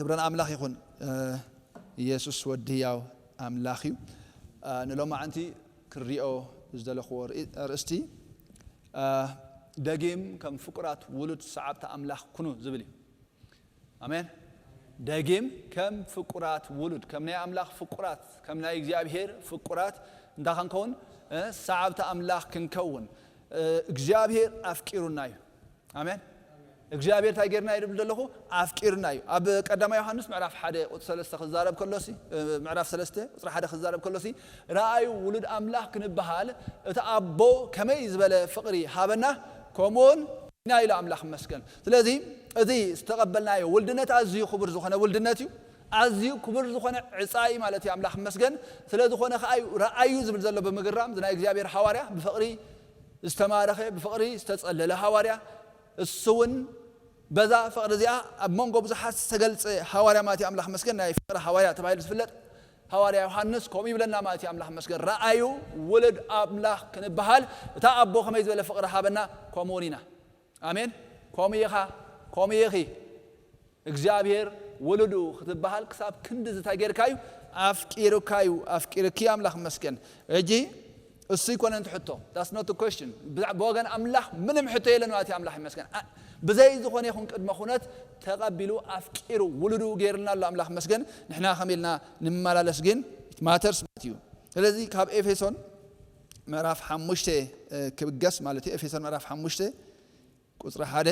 ክብረን ኣምላኽ ይኹን። ኢየሱስ ወዲ ህያው ኣምላኽ እዩ። ንሎማዓንቲ ክሪኦ ዝደለኽዎ ኣርእስቲ፣ ደጊም ከም ፍቁራት ውሉድ ሰዓብቲ ኣምላኽ ኩኑ ዝብል እዩ። ኣሜን። ደጊም ከም ፍቁራት ውሉድ፣ ከም ናይ ኣምላኽ ፍቁራት፣ ከም ናይ እግዚኣብሔር ፍቁራት እንታይ ክንከውን? ሰዓብቲ ኣምላኽ ክንከውን እግዚኣብሔር ኣፍቂሩና እዩ። ኣሜን። እግዚኣብሔር እንታይ ጌርና እዩ ዝብል ዘለኹ? ኣፍቂርና እዩ። ኣብ ቀዳማይ ዮሃንስ ምዕራፍ ሓደ ቁጽሪ ሰለስተ ክዛረብ ከሎሲ፣ ምዕራፍ ሰለስተ ቁጽሪ ሓደ ክዛረብ ከሎሲ፣ ረኣዩ ውሉድ ኣምላኽ ክንበሃል እቲ ኣቦ ከመይ ዝበለ ፍቕሪ ሃበና፣ ከምኡውን ኢና ኢሉ ኣምላኽ መስገን። ስለዚ እዚ ዝተቐበልናዮ ውልድነት ኣዝዩ ክቡር ዝኾነ ውልድነት እዩ። ኣዝዩ ክቡር ዝኾነ ዕፃ እዩ ማለት እዩ። ኣምላኽ መስገን ስለ ዝኾነ ከኣ እዩ ረኣዩ ዝብል ዘሎ ብምግራም፣ እዚ ናይ እግዚኣብሔር ሃዋርያ ብፍቕሪ ዝተማረኸ ብፍቕሪ ዝተጸለለ ሃዋርያ፣ እሱ እውን በዛ ፍቕሪ እዚኣ ኣብ መንጎ ብዙሓት ዝተገልጸ ሃዋርያ ማለት እዩ። ኣምላኽ መስገን ናይ ፍቕሪ ሃዋርያ ተባሂሉ ዝፍለጥ ሃዋርያ ዮሃንስ ከምኡ ይብለና ማለት እዩ። ኣምላኽ መስገን ረኣዩ ውሉድ ኣምላኽ ክንበሃል እታ ኣቦ ከመይ ዝበለ ፍቕሪ ሃበና፣ ከምኡ እውን ኢና። ኣሜን። ከምኡ ኢኻ፣ ከምኡ ኢኺ። እግዚኣብሔር ውሉዱ ክትበሃል ክሳብ ክንዲ እንታይ ጌርካ እዩ? ኣፍቂሩካ እዩ። ኣፍቂርኪ ኣምላኽ መስገን። እጂ እሱ ይኮነን እቲ ሕቶ። That's not the question። ብዛ- ብወገን ኣምላኽ ምንም ሕቶ የለን ማለት እዩ። ኣምላኽ ይመስገን። ኣ- ብዘይ ዝኾነ ይኹን ቅድመ ኩነት ተቐቢሉ ኣፍቂሩ ውሉዱ ገይርልና ኣሎ። ኣምላኽ መስገን። ንሕና ከመይ ኢልና ንመላለስ ግን ማተርስ ማለት እዩ። ስለዚ ካብ ኤፌሶን ምዕራፍ ሓሙሽተ ክብገስ ማለት እዩ። ኤፌሶን ምዕራፍ ሓሙሽተ ቁጽሪ ሓደ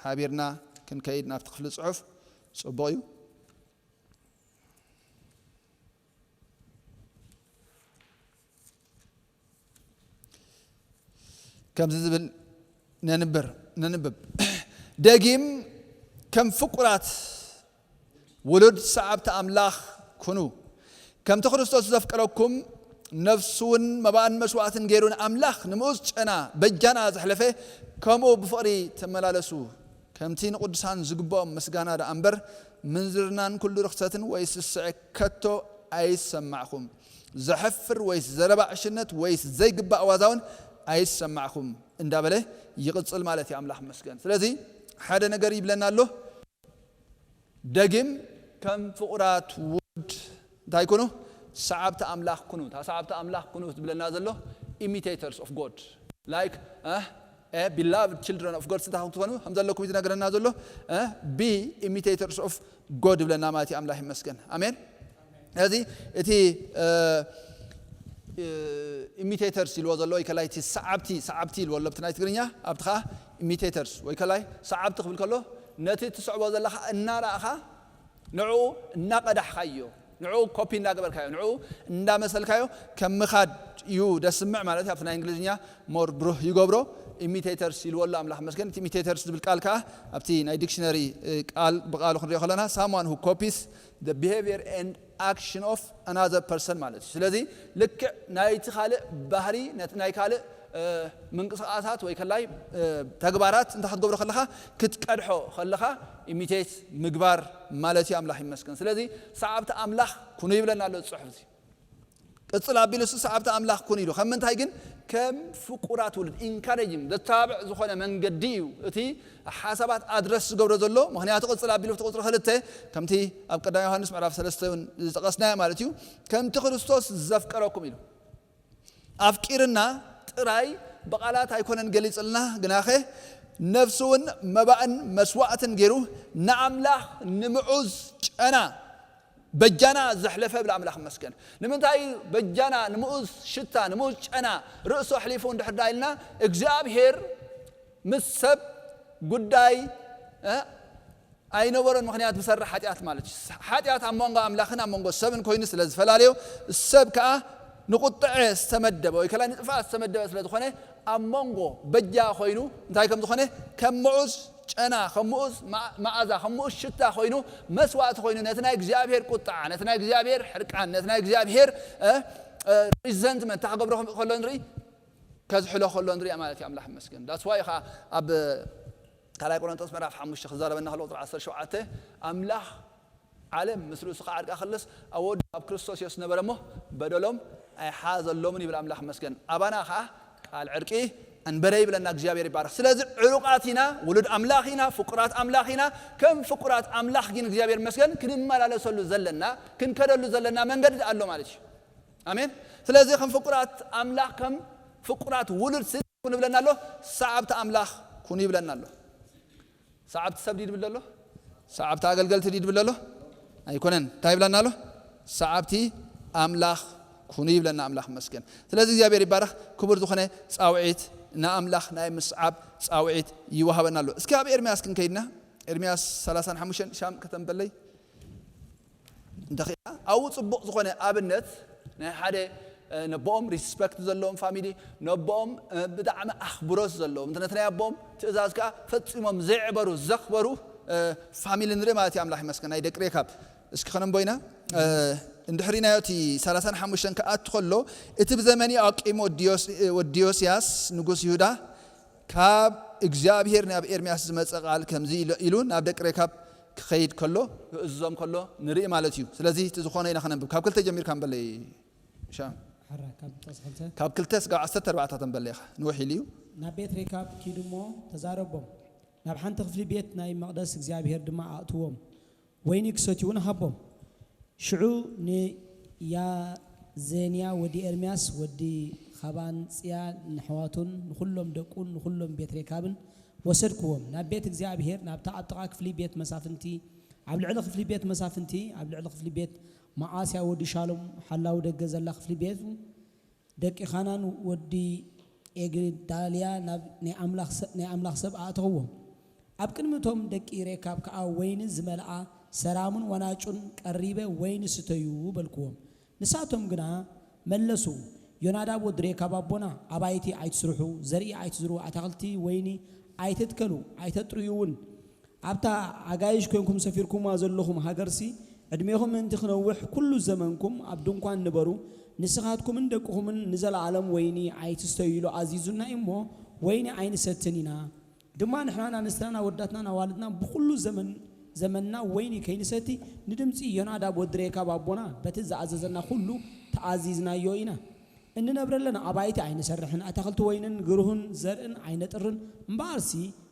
ሓቢርና ክንከይድ ናብቲ ክፍሊ ጽሑፍ ጽቡቕ እዩ። ከምዚ ዝብል ነንብር ነንብብ። ደጊም ከም ፍቁራት ውሉድ ሰዓብቲ ኣምላኽ ኩኑ። ከምቲ ክርስቶስ ዘፍቀረኩም፣ ነፍሱ እውን መባእን መስዋእትን ገይሩ ንኣምላኽ ንምኡዝ ጨና በጃና ዘሕለፈ፣ ከምኡ ብፍቕሪ ተመላለሱ። ከምቲ ንቅዱሳን ዝግብኦም ምስጋና ደኣ እምበር፣ ምንዝርናን ኩሉ ርኽሰትን ወይ ስስዐ ከቶ ኣይሰማዕኹም። ዘሕፍር ወይስ ዘረባ ዕሽነት ወይስ ዘይግባእ ዋዛ እውን ኣይሰማዕኹም እንዳበለ ይቕጽል ማለት እዩ። ኣምላኽ መስገን። ስለዚ ሓደ ነገር ይብለና ኣሎ። ደጊም ከም ፍቑራት ውሉድ እንታይ ኩኑ? ሰዓብቲ ኣምላኽ ኩኑ። እታ ሰዓብቲ ኣምላኽ ኩኑ ትብለና ዘሎ፣ imitators of God, like beloved children of God ስንታ ክትኮኑ ከም ዘለኩም ዝነግረና ዘሎ። Be imitators of God ይብለና ማለት እዩ። ኣምላኽ ይመስገን። ኣሜን። ስለዚ እቲ ኢሚቴተርስ ኢልዎ ዘሎ ወይ ከላይ እቲ ሰዓብቲ ሰዓብቲ ኢልዎ ኣሎ ብቲ ናይ ትግርኛ፣ ኣብቲ ከዓ ኢሚቴተርስ ወይ ከላይ ሰዓብቲ ክብል ከሎ፣ ነቲ ትስዕቦ ዘለካ እናረኣኻ ንዕኡ እናቐዳሕካዮ፣ ንዕኡ ኮፒ እናገበርካዮ፣ ንዕኡ እንዳመሰልካዮ ከም ምኻድ እዩ ደስምዕ ማለት እዩ። ኣብቲ ናይ እንግሊዝኛ ሞር ብሩህ ይገብሮ። ኢሚቴተርስ ኢልዎ ኣሎ ኣምላኽ መስገን። እቲ ኢሚቴተርስ ዝብል ቃል ከዓ ኣብቲ ናይ ዲክሽነሪ ቃል ብቃሉ ክንሪኦ ከለና፣ someone who copies the behavior and action of another person ማለት እዩ። ስለዚ ልክዕ ናይቲ ካልእ ባህሪ፣ ነቲ ናይ ካልእ ምንቅስቃሳት ወይ ከላይ ተግባራት እንታይ ክትገብሮ ከለኻ፣ ክትቀድሖ ከለኻ ኢሚቴት ምግባር ማለት እዩ። ኣምላኽ ይመስገን። ስለዚ ሰዓብቲ ኣምላኽ ኩኑ ይብለና ኣሎ ጽሑፍ እዚ። ቅጽል ኣቢሉ እሱ ሰዓብቲ ኣምላኽ ኩኑ ኢሉ። ከም ምንታይ ግን? ከም ፍቁራት ውሉድ፣ ኢንካሬጂንግ፣ ዘተባብዕ ዝኾነ መንገዲ እዩ እቲ ሓሳባት ኣድረስ ዝገብሮ ዘሎ። ምኽንያቱ ቅጽል ኣቢሉ እቲ ቁጽሪ ክልተ ከምቲ ኣብ ቀዳማይ ዮሃንስ ምዕራፍ ሰለስተ እውን ዝጠቐስናዮ ማለት እዩ። ከምቲ ክርስቶስ ዘፍቀረኩም ኢሉ። ኣፍቂርና ጥራይ ብቓላት ኣይኮነን ገሊጽልና፣ ግናኸ ነፍሱ እውን መባእን መስዋእትን ገይሩ ንኣምላኽ ንምዑዝ ጨና በጃና ዘሕለፈ ብላ ኣምላኽ መስገን። ንምንታይ በጃና ንምኡዝ ሽታ፣ ንምኡዝ ጨና ርእሱ ኣሕሊፉ እንድሕር ዳ ኢልና፣ እግዚኣብሔር ምስ ሰብ ጉዳይ ኣይነበሮን። ምኽንያት ብሰሪ ሓጢኣት ማለት እዩ። ሓጢኣት ኣብ መንጎ ኣምላኽን ኣብ መንጎ ሰብን ኮይኑ ስለ ዝፈላለዮ፣ ሰብ ከዓ ንቁጥዐ ዝተመደበ ወይ ከላ ንጥፋት ዝተመደበ ስለ ዝኾነ፣ ኣብ መንጎ በጃ ኮይኑ እንታይ ከም ዝኾነ፣ ከም ምዑዝ ጨና፣ ከም ምዑዝ መዓዛ፣ ከም ምዑዝ ሽታ ኮይኑ መስዋእቲ ኮይኑ ነቲ ናይ እግዚኣብሔር ቁጥዓ፣ ነቲ ናይ እግዚኣብሔር ሕርቃን፣ ነቲ ናይ እግዚኣብሔር ሪዘንትመንት እንታይ ክገብሮ ከሎ ንርኢ፣ ከዝሕሎ ከሎ ንሪኣ ማለት እዩ። ኣምላኽ ይመስገን። ዳትስ ዋይ ኸዓ ኣብ ካልኣይ ቆሮንቶስ ምዕራፍ ሓሙሽተ ክዛረበና ከሎ ቁፅሪ ዓሰርተ ሸውዓተ፣ ኣምላኽ ዓለም ምስ ርእሱ ክዓርቃ ከለስ ኣብ ወዱ ኣብ ክርስቶስ ኢየሱስ ነበረ እሞ በደሎም ኣይሓዘሎምን ይብል። ኣምላኽ ይመስገን። ኣባና ኸዓ ቃል ዕርቂ እንበረ ይብለና እግዚኣብሔር ይባረኽ። ስለዚ ዕሩቓት ኢና፣ ውሉድ ኣምላኽ ኢና፣ ፍቁራት ኣምላኽ ኢና። ከም ፍቁራት ኣምላኽ ግን እግዚኣብሔር ይመስገን ክንመላለሰሉ ዘለና፣ ክንከደሉ ዘለና መንገዲ ኣሎ ማለት እዩ። ኣሜን። ስለዚ ከም ፍቁራት ኣምላኽ፣ ከም ፍቁራት ውሉድ ስድራ ኩኑ ይብለና ኣሎ፣ ሰዓብቲ ኣምላኽ ኩኑ ይብለና ኣሎ። ሰዓብቲ ሰብ ድዩ ድብል ዘሎ? ሰዓብቲ ኣገልገልቲ ድዩ ድብል ዘሎ? ኣይኮነን። እንታይ ይብለና ኣሎ? ሰዓብቲ ኣምላኽ ኩኑ ይብለና ኣምላኽ መስገን። ስለዚ እግዚኣብሔር ይባረኽ። ክቡር ዝኾነ ጻውዒት ንኣምላኽ ናይ ምስዓብ ጻውዒት ይወሃበና ኣሎ። እስኪ ኣብ ኤርምያስ ክንከይድና፣ ኤርምያስ ሰላሳን ሓሙሽተን ሻም ከተንበለይ እንተኽእላ፣ ኣብኡ ጽቡቕ ዝኾነ ኣብነት ናይ ሓደ፣ እ፣ ነቦኦም ሪስፐክት ዘለዎም ፋሚሊ፣ ነቦኦም፣ እ፣ ብጣዕሚ ኣኽብሮት ዘለዎም፣ ነቲ ናይ ኣቦኦም ትእዛዝ ከኣ ፈጺሞም ዘይዕበሩ፣ ዘኽበሩ፣ እ፣ ፋሚሊ ንርኢ ማለት እዩ። ኣምላኽ ይመስገን። ናይ ደቂ ሬካብ እስኪ ከነንቦ ኢና። እ፣ እንድሕር ኢናዮ እቲ ሰላሳን ሓሙሽተን ክኣቱ ከሎ፣ እቲ ብዘመኒ ኣቂሙ ወዲ ዮስ-፣ ወዲ ዮስያስ ንጉስ ይሁዳ ካብ እግዚኣብሔር ናብ ኤርምያስ ዝመጸ ቃል ከምዚ ኢሉ፣ ኢሉ ናብ ደቂ ሬካብ ክኸይድ ከሎ፣ ክእዝዞም ከሎ ንርኢ ማለት እዩ። ስለዚ እቲ ዝኾነ ኢና ከነንብብ። ካብ ክልተ ጀሚርካ ንበለይ። ሻም። ሓራ ካብ ጠቕሲ ክልተ። ካብ ክልተ ስጋብ ዓሰርተ ኣርባዕተ ተንበለ ኢኻ። ንውሕ ኢሉ እዩ። ናብ ቤት ሬካብ ኪዱ እሞ ተዛረቦም። ናብ ሓንቲ ክፍሊ ቤት ናይ መቕደስ እግዚኣብሔር ድማ ኣእትዎም። ወይኒ ክሰትዩ እውን ሃቦም። ሽዑ ንያዘንያ ወዲ ኤርምያስ ወዲ ኻባንጽያ ንኣሕዋቱን ንኹሎም ደቁን ንኹሎም ቤት ሬካብን ወሰድክዎም። ናብ ቤት እግዚኣብሔር፣ ናብታ ኣብ ጥቓ ክፍሊ ቤት መሳፍንቲ፣ ኣብ ልዕሊ ክፍሊ ቤት መሳፍንቲ፣ ኣብ ልዕሊ ክፍሊ ቤት መዓስያ ወዲ ሻሎም ሓላዊ ደገ ዘላ ክፍሊ ቤቱ፣ ደቂ ኻናን ወዲ ኤግዳልያ ናብ ናይ ኣምላኽ ሰ-፣ ናይ ኣምላኽ ሰብ ኣእተኽዎም። ኣብ ቅድሚ እቶም ደቂ ሬካብ ከኣ ወይኒ ዝመልኣ ሰራሙን ወናጩን ቀሪበ፣ "ወይኒ ስተዩ" በልክዎም። ንሳቶም ግና መለሱ፣ "ዮናዳብ ወዲ ሬካብ ኣቦና፣ ኣባይቲ ኣይትስርሑ፣ ዘርኢ ኣይትዝርኡ፣ ኣታኽልቲ ወይኒ ኣይትትከሉ፣ ኣይተጥርዩ እውን። ኣብታ ኣጋይሽ ኮይንኩም ሰፊርኩማ ዘለኹም ሃገርሲ፣ ዕድሜኹም ምእንቲ ክነውሕ፣ ኩሉ ዘመንኩም ኣብ ድንኳን ንበሩ፣ ንስኻትኩምን ደቅኹምን ንዘለኣለም ወይኒ ኣይትስተዩ ኢሉ ኣዚዙና እዩ እሞ፣ ወይኒ ኣይንሰትን ኢና። ድማ ንሕናን ኣንስትናን ኣወዳትናን ኣዋልድናን ብኹሉ ዘመን፣ ዘመንና ወይኒ ከይንሰቲ፣ ንድምጺ ዮናዳብ ወዲ ሬካብ ኣቦና በቲ ዝኣዘዘና ኩሉ ተኣዚዝናዮ ኢና። እንነብረለን ኣባይቲ ኣይንሰርሕን፣ ኣታኽልቲ ወይንን ግርሁን ዘርእን ኣይነጥርን። እምበኣርሲ፣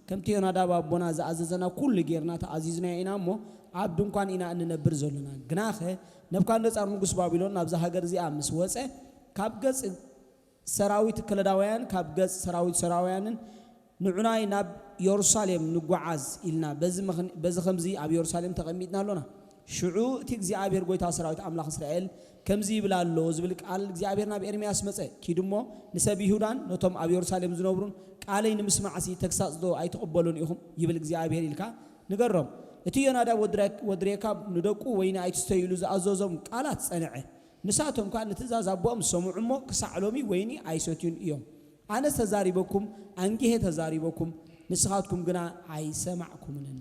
ከምቲ ዮናዳብ ኣቦና ዝኣዘዘና ኩሉ ጌርና ተኣዚዝናዮ ኢና እሞ፣ ኣብ ድንኳን ኢና እንነብር ዘሎና። ግናኸ፣ ነብካድነጻር ንጉስ ባቢሎን ናብዛ ሃገር እዚኣ ምስ ወጸ፣ ካብ ገጽ ሰራዊት ከለዳውያን፣ ካብ ገጽ ሰራዊት ሶራውያንን ንዑናይ ናብ የሩሳሌም ንጓዓዝ ኢልና፣ በዚ ምኽን-፣ በዚ ኸምዚ ኣብ የሩሳሌም ተቐሚጥና ኣሎና። ሽዑ እቲ እግዚኣብሔር ጐይታ ሰራዊት ኣምላኽ እስራኤል ከምዚ ይብል ኣሎ ዝብል ቃል እግዚኣብሔር ናብ ኤርምያስ መጸ። ኪድ እሞ ንሰብ ይሁዳን ነቶም ኣብ የሩሳሌም ዝነብሩን፣ "ቃለይ ንምስማዕሲ ተግሳጽ ዶ ኣይትቕበሉን ኢኹም?" ይብል እግዚኣብሔር ኢልካ ንገሮም። እቲ ዮናዳብ ወዲ ሬ-፣ ወዲ ሬካብ ንደቁ፣ "ወይኒ ኣይትስተዩ" ኢሉ ዝኣዘዞም ቃላት ጸንዐ። ንሳቶም ከኣ ንትእዛዝ ኣቦኦም ዝሰምዑ እሞ፣ ክሳዕ ሎሚ ወይኒ ኣይሰትዩን እዮም። ኣነስ ተዛሪበኩም፣ ኣንጊሄ ተዛሪበኩም፣ ንስኻትኩም ግና ኣይሰማዕኩምንን።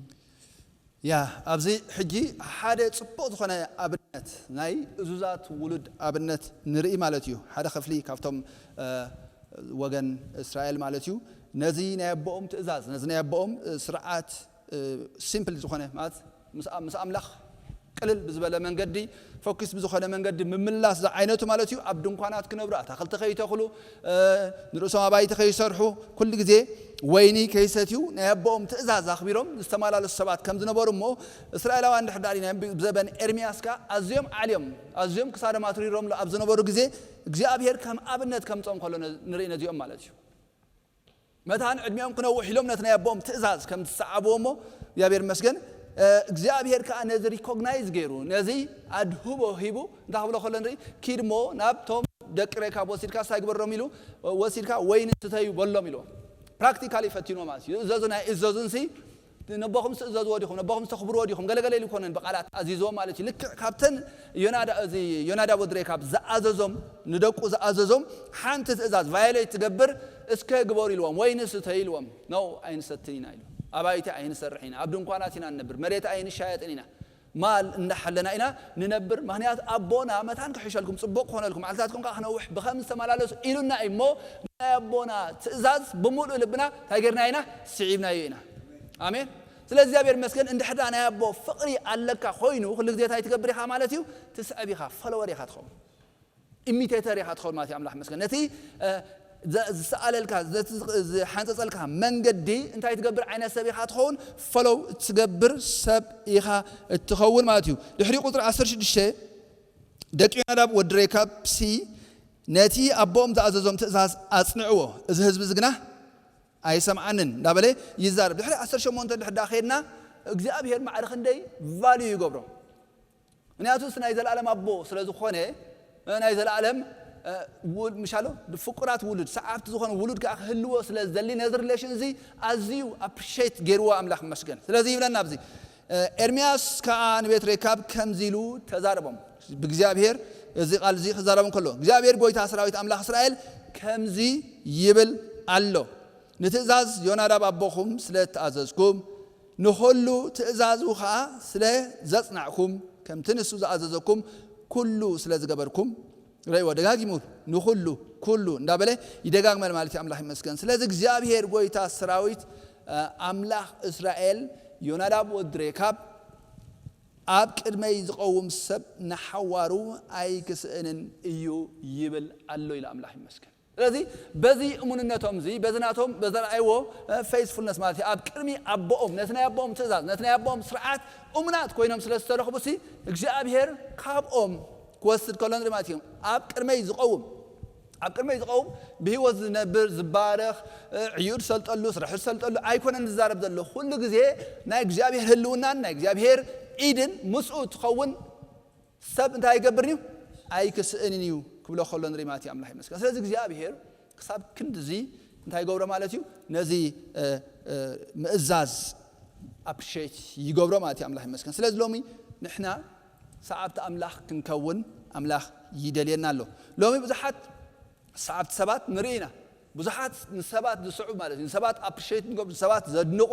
ያ፣ ኣብዚ ሕጂ ሓደ ጽቡቕ ዝኾነ ኣብነት፣ ናይ እዙዛት ውሉድ ኣብነት ንርኢ ማለት እዩ። ሓደ ክፍሊ ካብቶም፣ እ፣ ወገን እስራኤል ማለት እዩ፣ ነዚ ናይ ኣቦኦም ትእዛዝ፣ ነዚ ናይ ኣቦኦም፣ እ፣ ስርዓት፣ እ፣ ሲምፕል ዝኾነ ማለት ምስ፣ ምስ ኣምላኽ ቅልል ብዝበለ መንገዲ፣ ፎኪስ ብዝኾነ መንገዲ ምምላስ ዝዓይነቱ ማለት እዩ። ኣብ ድንኳናት ክነብሩ፣ ኣታኽልቲ ከይተኽሉ፣ እ፣ ንርእሶም ኣባይቲ ከይሰርሑ፣ ኩሉ ግዜ ወይኒ ከይሰትዩ፣ ናይ ኣቦኦም ትእዛዝ ኣኽቢሮም ዝተመላለሱ ሰባት ከም ዝነበሩ እሞ፣ እስራኤላውያን ድሕር ዳር ኢና ብዘበን ኤርምያስ ከኣ ኣዝዮም ዓልዮም፣ ኣዝዮም ክሳዶም ኣትሪሮምሉ ኣብ ዝነበሩ ግዜ፣ እግዚኣብሔር ከም ኣብነት ከምጾም ከሎ ነ-፣ ንርኢ ነዚኦም ማለት እዩ። መታን ዕድሚኦም ክነውሕ ኢሎም ነቲ ናይ ኣቦኦም ትእዛዝ ከም ዝሰዓብዎ እሞ እግዚኣብሔር ይመስገን። እ፣ እግዚኣብሔር ከኣ ነዚ ሪኮግናይዝ ገይሩ፣ ነዚ ኣድህቦ ሂቡ፣ እንታይ ክብሎ ከሎ ንርኢ፣ "ኪድ እሞ ናብቶም ደቂ ሬካብ ወሲድካ እንታይ ግበሮም?" ኢሉ፣ "ወሲድካ ወይኒ ስተዩ በሎም" ኢልዎም። ፕራክቲካሊ ፈቲንዎ ማለት እዩ። ይእዘዙ ናይ እዘዙንሲ፣ ነቦኹም ትእዘዝዎ ዲኹም፣ ነቦኹም ተኽብርዎ ዲኹም፣ ገለገለ ኢሉ ይኮነን ብቃላት ኣዚዝዎም ማለት እዩ። ልክዕ ካብተን ዮናዳ-፣ እዚ ዮናዳብ ወዲ ሬካብ ዝኣዘዞም፣ ንደቁ ዝኣዘዞም ሓንቲ ትእዛዝ ቫዮሌት ትገብር፣ "እስከ ግበሩ" ኢልዎም፣ "ወይኒ ስተዩ" ኢልዎም። "ኖ፣ ኣይንሰትን ኢና" ኢሉ። "ኣባይቲ ኣይንሰርሕ ኢና፣ ኣብ ድንኳናት ኢና ንነብር፣ መሬት ኣይንሻየጥን ኢና፣ ማል እንዳሓለና ኢና ንነብር፣ ምኽንያት ኣቦና መታን ክሕሸልኩም፣ ጽቡቕ ክኾነልኩም፣ መዓልታትኩም ከኣ ክነውሕ፣ ብኸም ዝተመላለሱ ኢሉና እዩ እሞ፣ ናይ ኣቦና ትእዛዝ ብምሉእ ልብና እንታይ ጌርና ኢና? ስዒብናዮ ኢና።" ኣሜን። ስለ እግዚኣብሔር ይመስገን፣ እንድሕር ደኣ ናይ ኣቦ ፍቕሪ ኣለካ ኮይኑ፣ ኩሉ ግዜ እንታይ ትገብር ኢኻ ማለት እዩ? ትስዕብ ኢኻ፣ ፎሎወር ኢኻ ትኸውን። ኢሚቴተር ኢኻ ትኸውን ማለት እዩ። ኣምላኽ ይመስገን። ነቲ፣ እ፣ ዝሰኣለልካ ዝሓንፀፀልካ መንገዲ እንታይ ትገብር ዓይነት ሰብ ኢኻ ትኸውን? ፈለው ትገብር ሰብ ኢኻ እትኸውን ማለት እዩ። ድሕሪ ቁፅሪ ዓሰርተ ሽዱሽተ ደቂ ዮናዳብ ወዲ ሬካብ ሲ ነቲ ኣቦኦም ዝኣዘዞም ትእዛዝ ኣጽንዕዎ፣ እዚ ህዝቢ እዚ ግና ኣይሰምዓንን እንዳበለ ይዛረብ። ድሕሪ ዓሰርተ ሸሞንተ ድሕዳ ከድና እግዚኣብሔር ማዕረ ክንደይ ቫልዩ ይገብሮ። ምክንያቱ ናይ ዘለኣለም ኣቦ ስለ ዝኾነ ናይ ዘለኣለም ምሻሎ ፍቁራት ውሉድ ሰዓብቲ ዝኾነ ውሉድ ከዓ ክህልዎ ስለ ዘሊ ነዚ ሪሌሽን እዚ ኣዝዩ ኣፕሪሼት ገይርዎ ኣምላኽ ይመስገን። ስለዚ ይብለና ኣብዚ ኤርምያስ ከዓ ንቤት ሬካብ ከምዚ ኢሉ ተዛረቦም። ብእግዚኣብሔር እዚ ቃል እዚ ክዛረቦም ከሎ እግዚኣብሔር ጎይታ ሰራዊት ኣምላኽ እስራኤል ከምዚ ይብል ኣሎ፣ ንትእዛዝ ዮናዳብ ኣቦኹም ስለ እተኣዘዝኩም ንኹሉ ትእዛዙ ኸዓ ስለ ዘጽናዕኩም ከምቲ ንሱ ዝኣዘዘኩም ኩሉ ስለ ዝገበርኩም። ረእይዎ ደጋጊሙ ንኹሉ ኩሉ እንዳበለ ይደጋግመል ማለት እዩ። ኣምላኽ ይመስገን። ስለዚ እግዚኣብሔር ጎይታ ሰራዊት ኣምላኽ እስራኤል ዮናዳብ ወዲ ሬካብ ኣብ ቅድመይ ዝቐውም ሰብ ንሓዋሩ ኣይክስእንን እዩ ይብል ኣሎ ኢሉ ኣምላኽ ይመስገን። ስለዚ በዚ እሙንነቶም እዚ በዚ ናቶም በዘርኣይዎ ፌስፉልነስ ማለት እዩ ኣብ ቅድሚ ኣቦኦም ነቲ ናይ ኣቦኦም ትእዛዝ ነቲ ናይ ኣቦኦም ስርዓት እሙናት ኮይኖም ስለ ዝተረኽቡ ሲ እግዚኣብሔር ካብኦም ክወስድ ከሎ ንርኢ ማለት እዮም። ኣብ ቅድመይ ዝቐውም ኣብ ቅድመይ ዝቐውም ብህይወት ዝነብር ዝባረኽ ዕዩ ዝሰልጠሉ ስራሕ ዝሰልጠሉ ኣይኮነን ዝዛረብ ዘሎ። ኩሉ ግዜ ናይ እግዚኣብሔር ህልውናን ናይ እግዚኣብሔር ኢድን ምስኡ ትኸውን ሰብ እንታይ ይገብርን እዩ? ኣይክስእንን እዩ ክብሎ ከሎ ንርኢ ማለት እዩ። ኣምላኽ ይመስገን። ስለዚ እግዚኣብሔር ክሳብ ክንድዚ እንታይ ይገብሮ ማለት እዩ? ነዚ ምእዛዝ ኣፕሪሼት ይገብሮ ማለት እዩ። ኣምላኽ ይመስገን። ስለዚ ሎሚ ንሕና ሰዓብቲ ኣምላኽ ክንከውን ኣምላኽ ይደልየና ኣሎ። ሎሚ ብዙሓት ሰዓብቲ ሰባት ንርኢ ኢና። ብዙሓት ንሰባት ዝስዑ ማለት እዩ። ንሰባት ኣፕሪሼት ንገብሩ፣ ንሰባት ዘድንቑ፣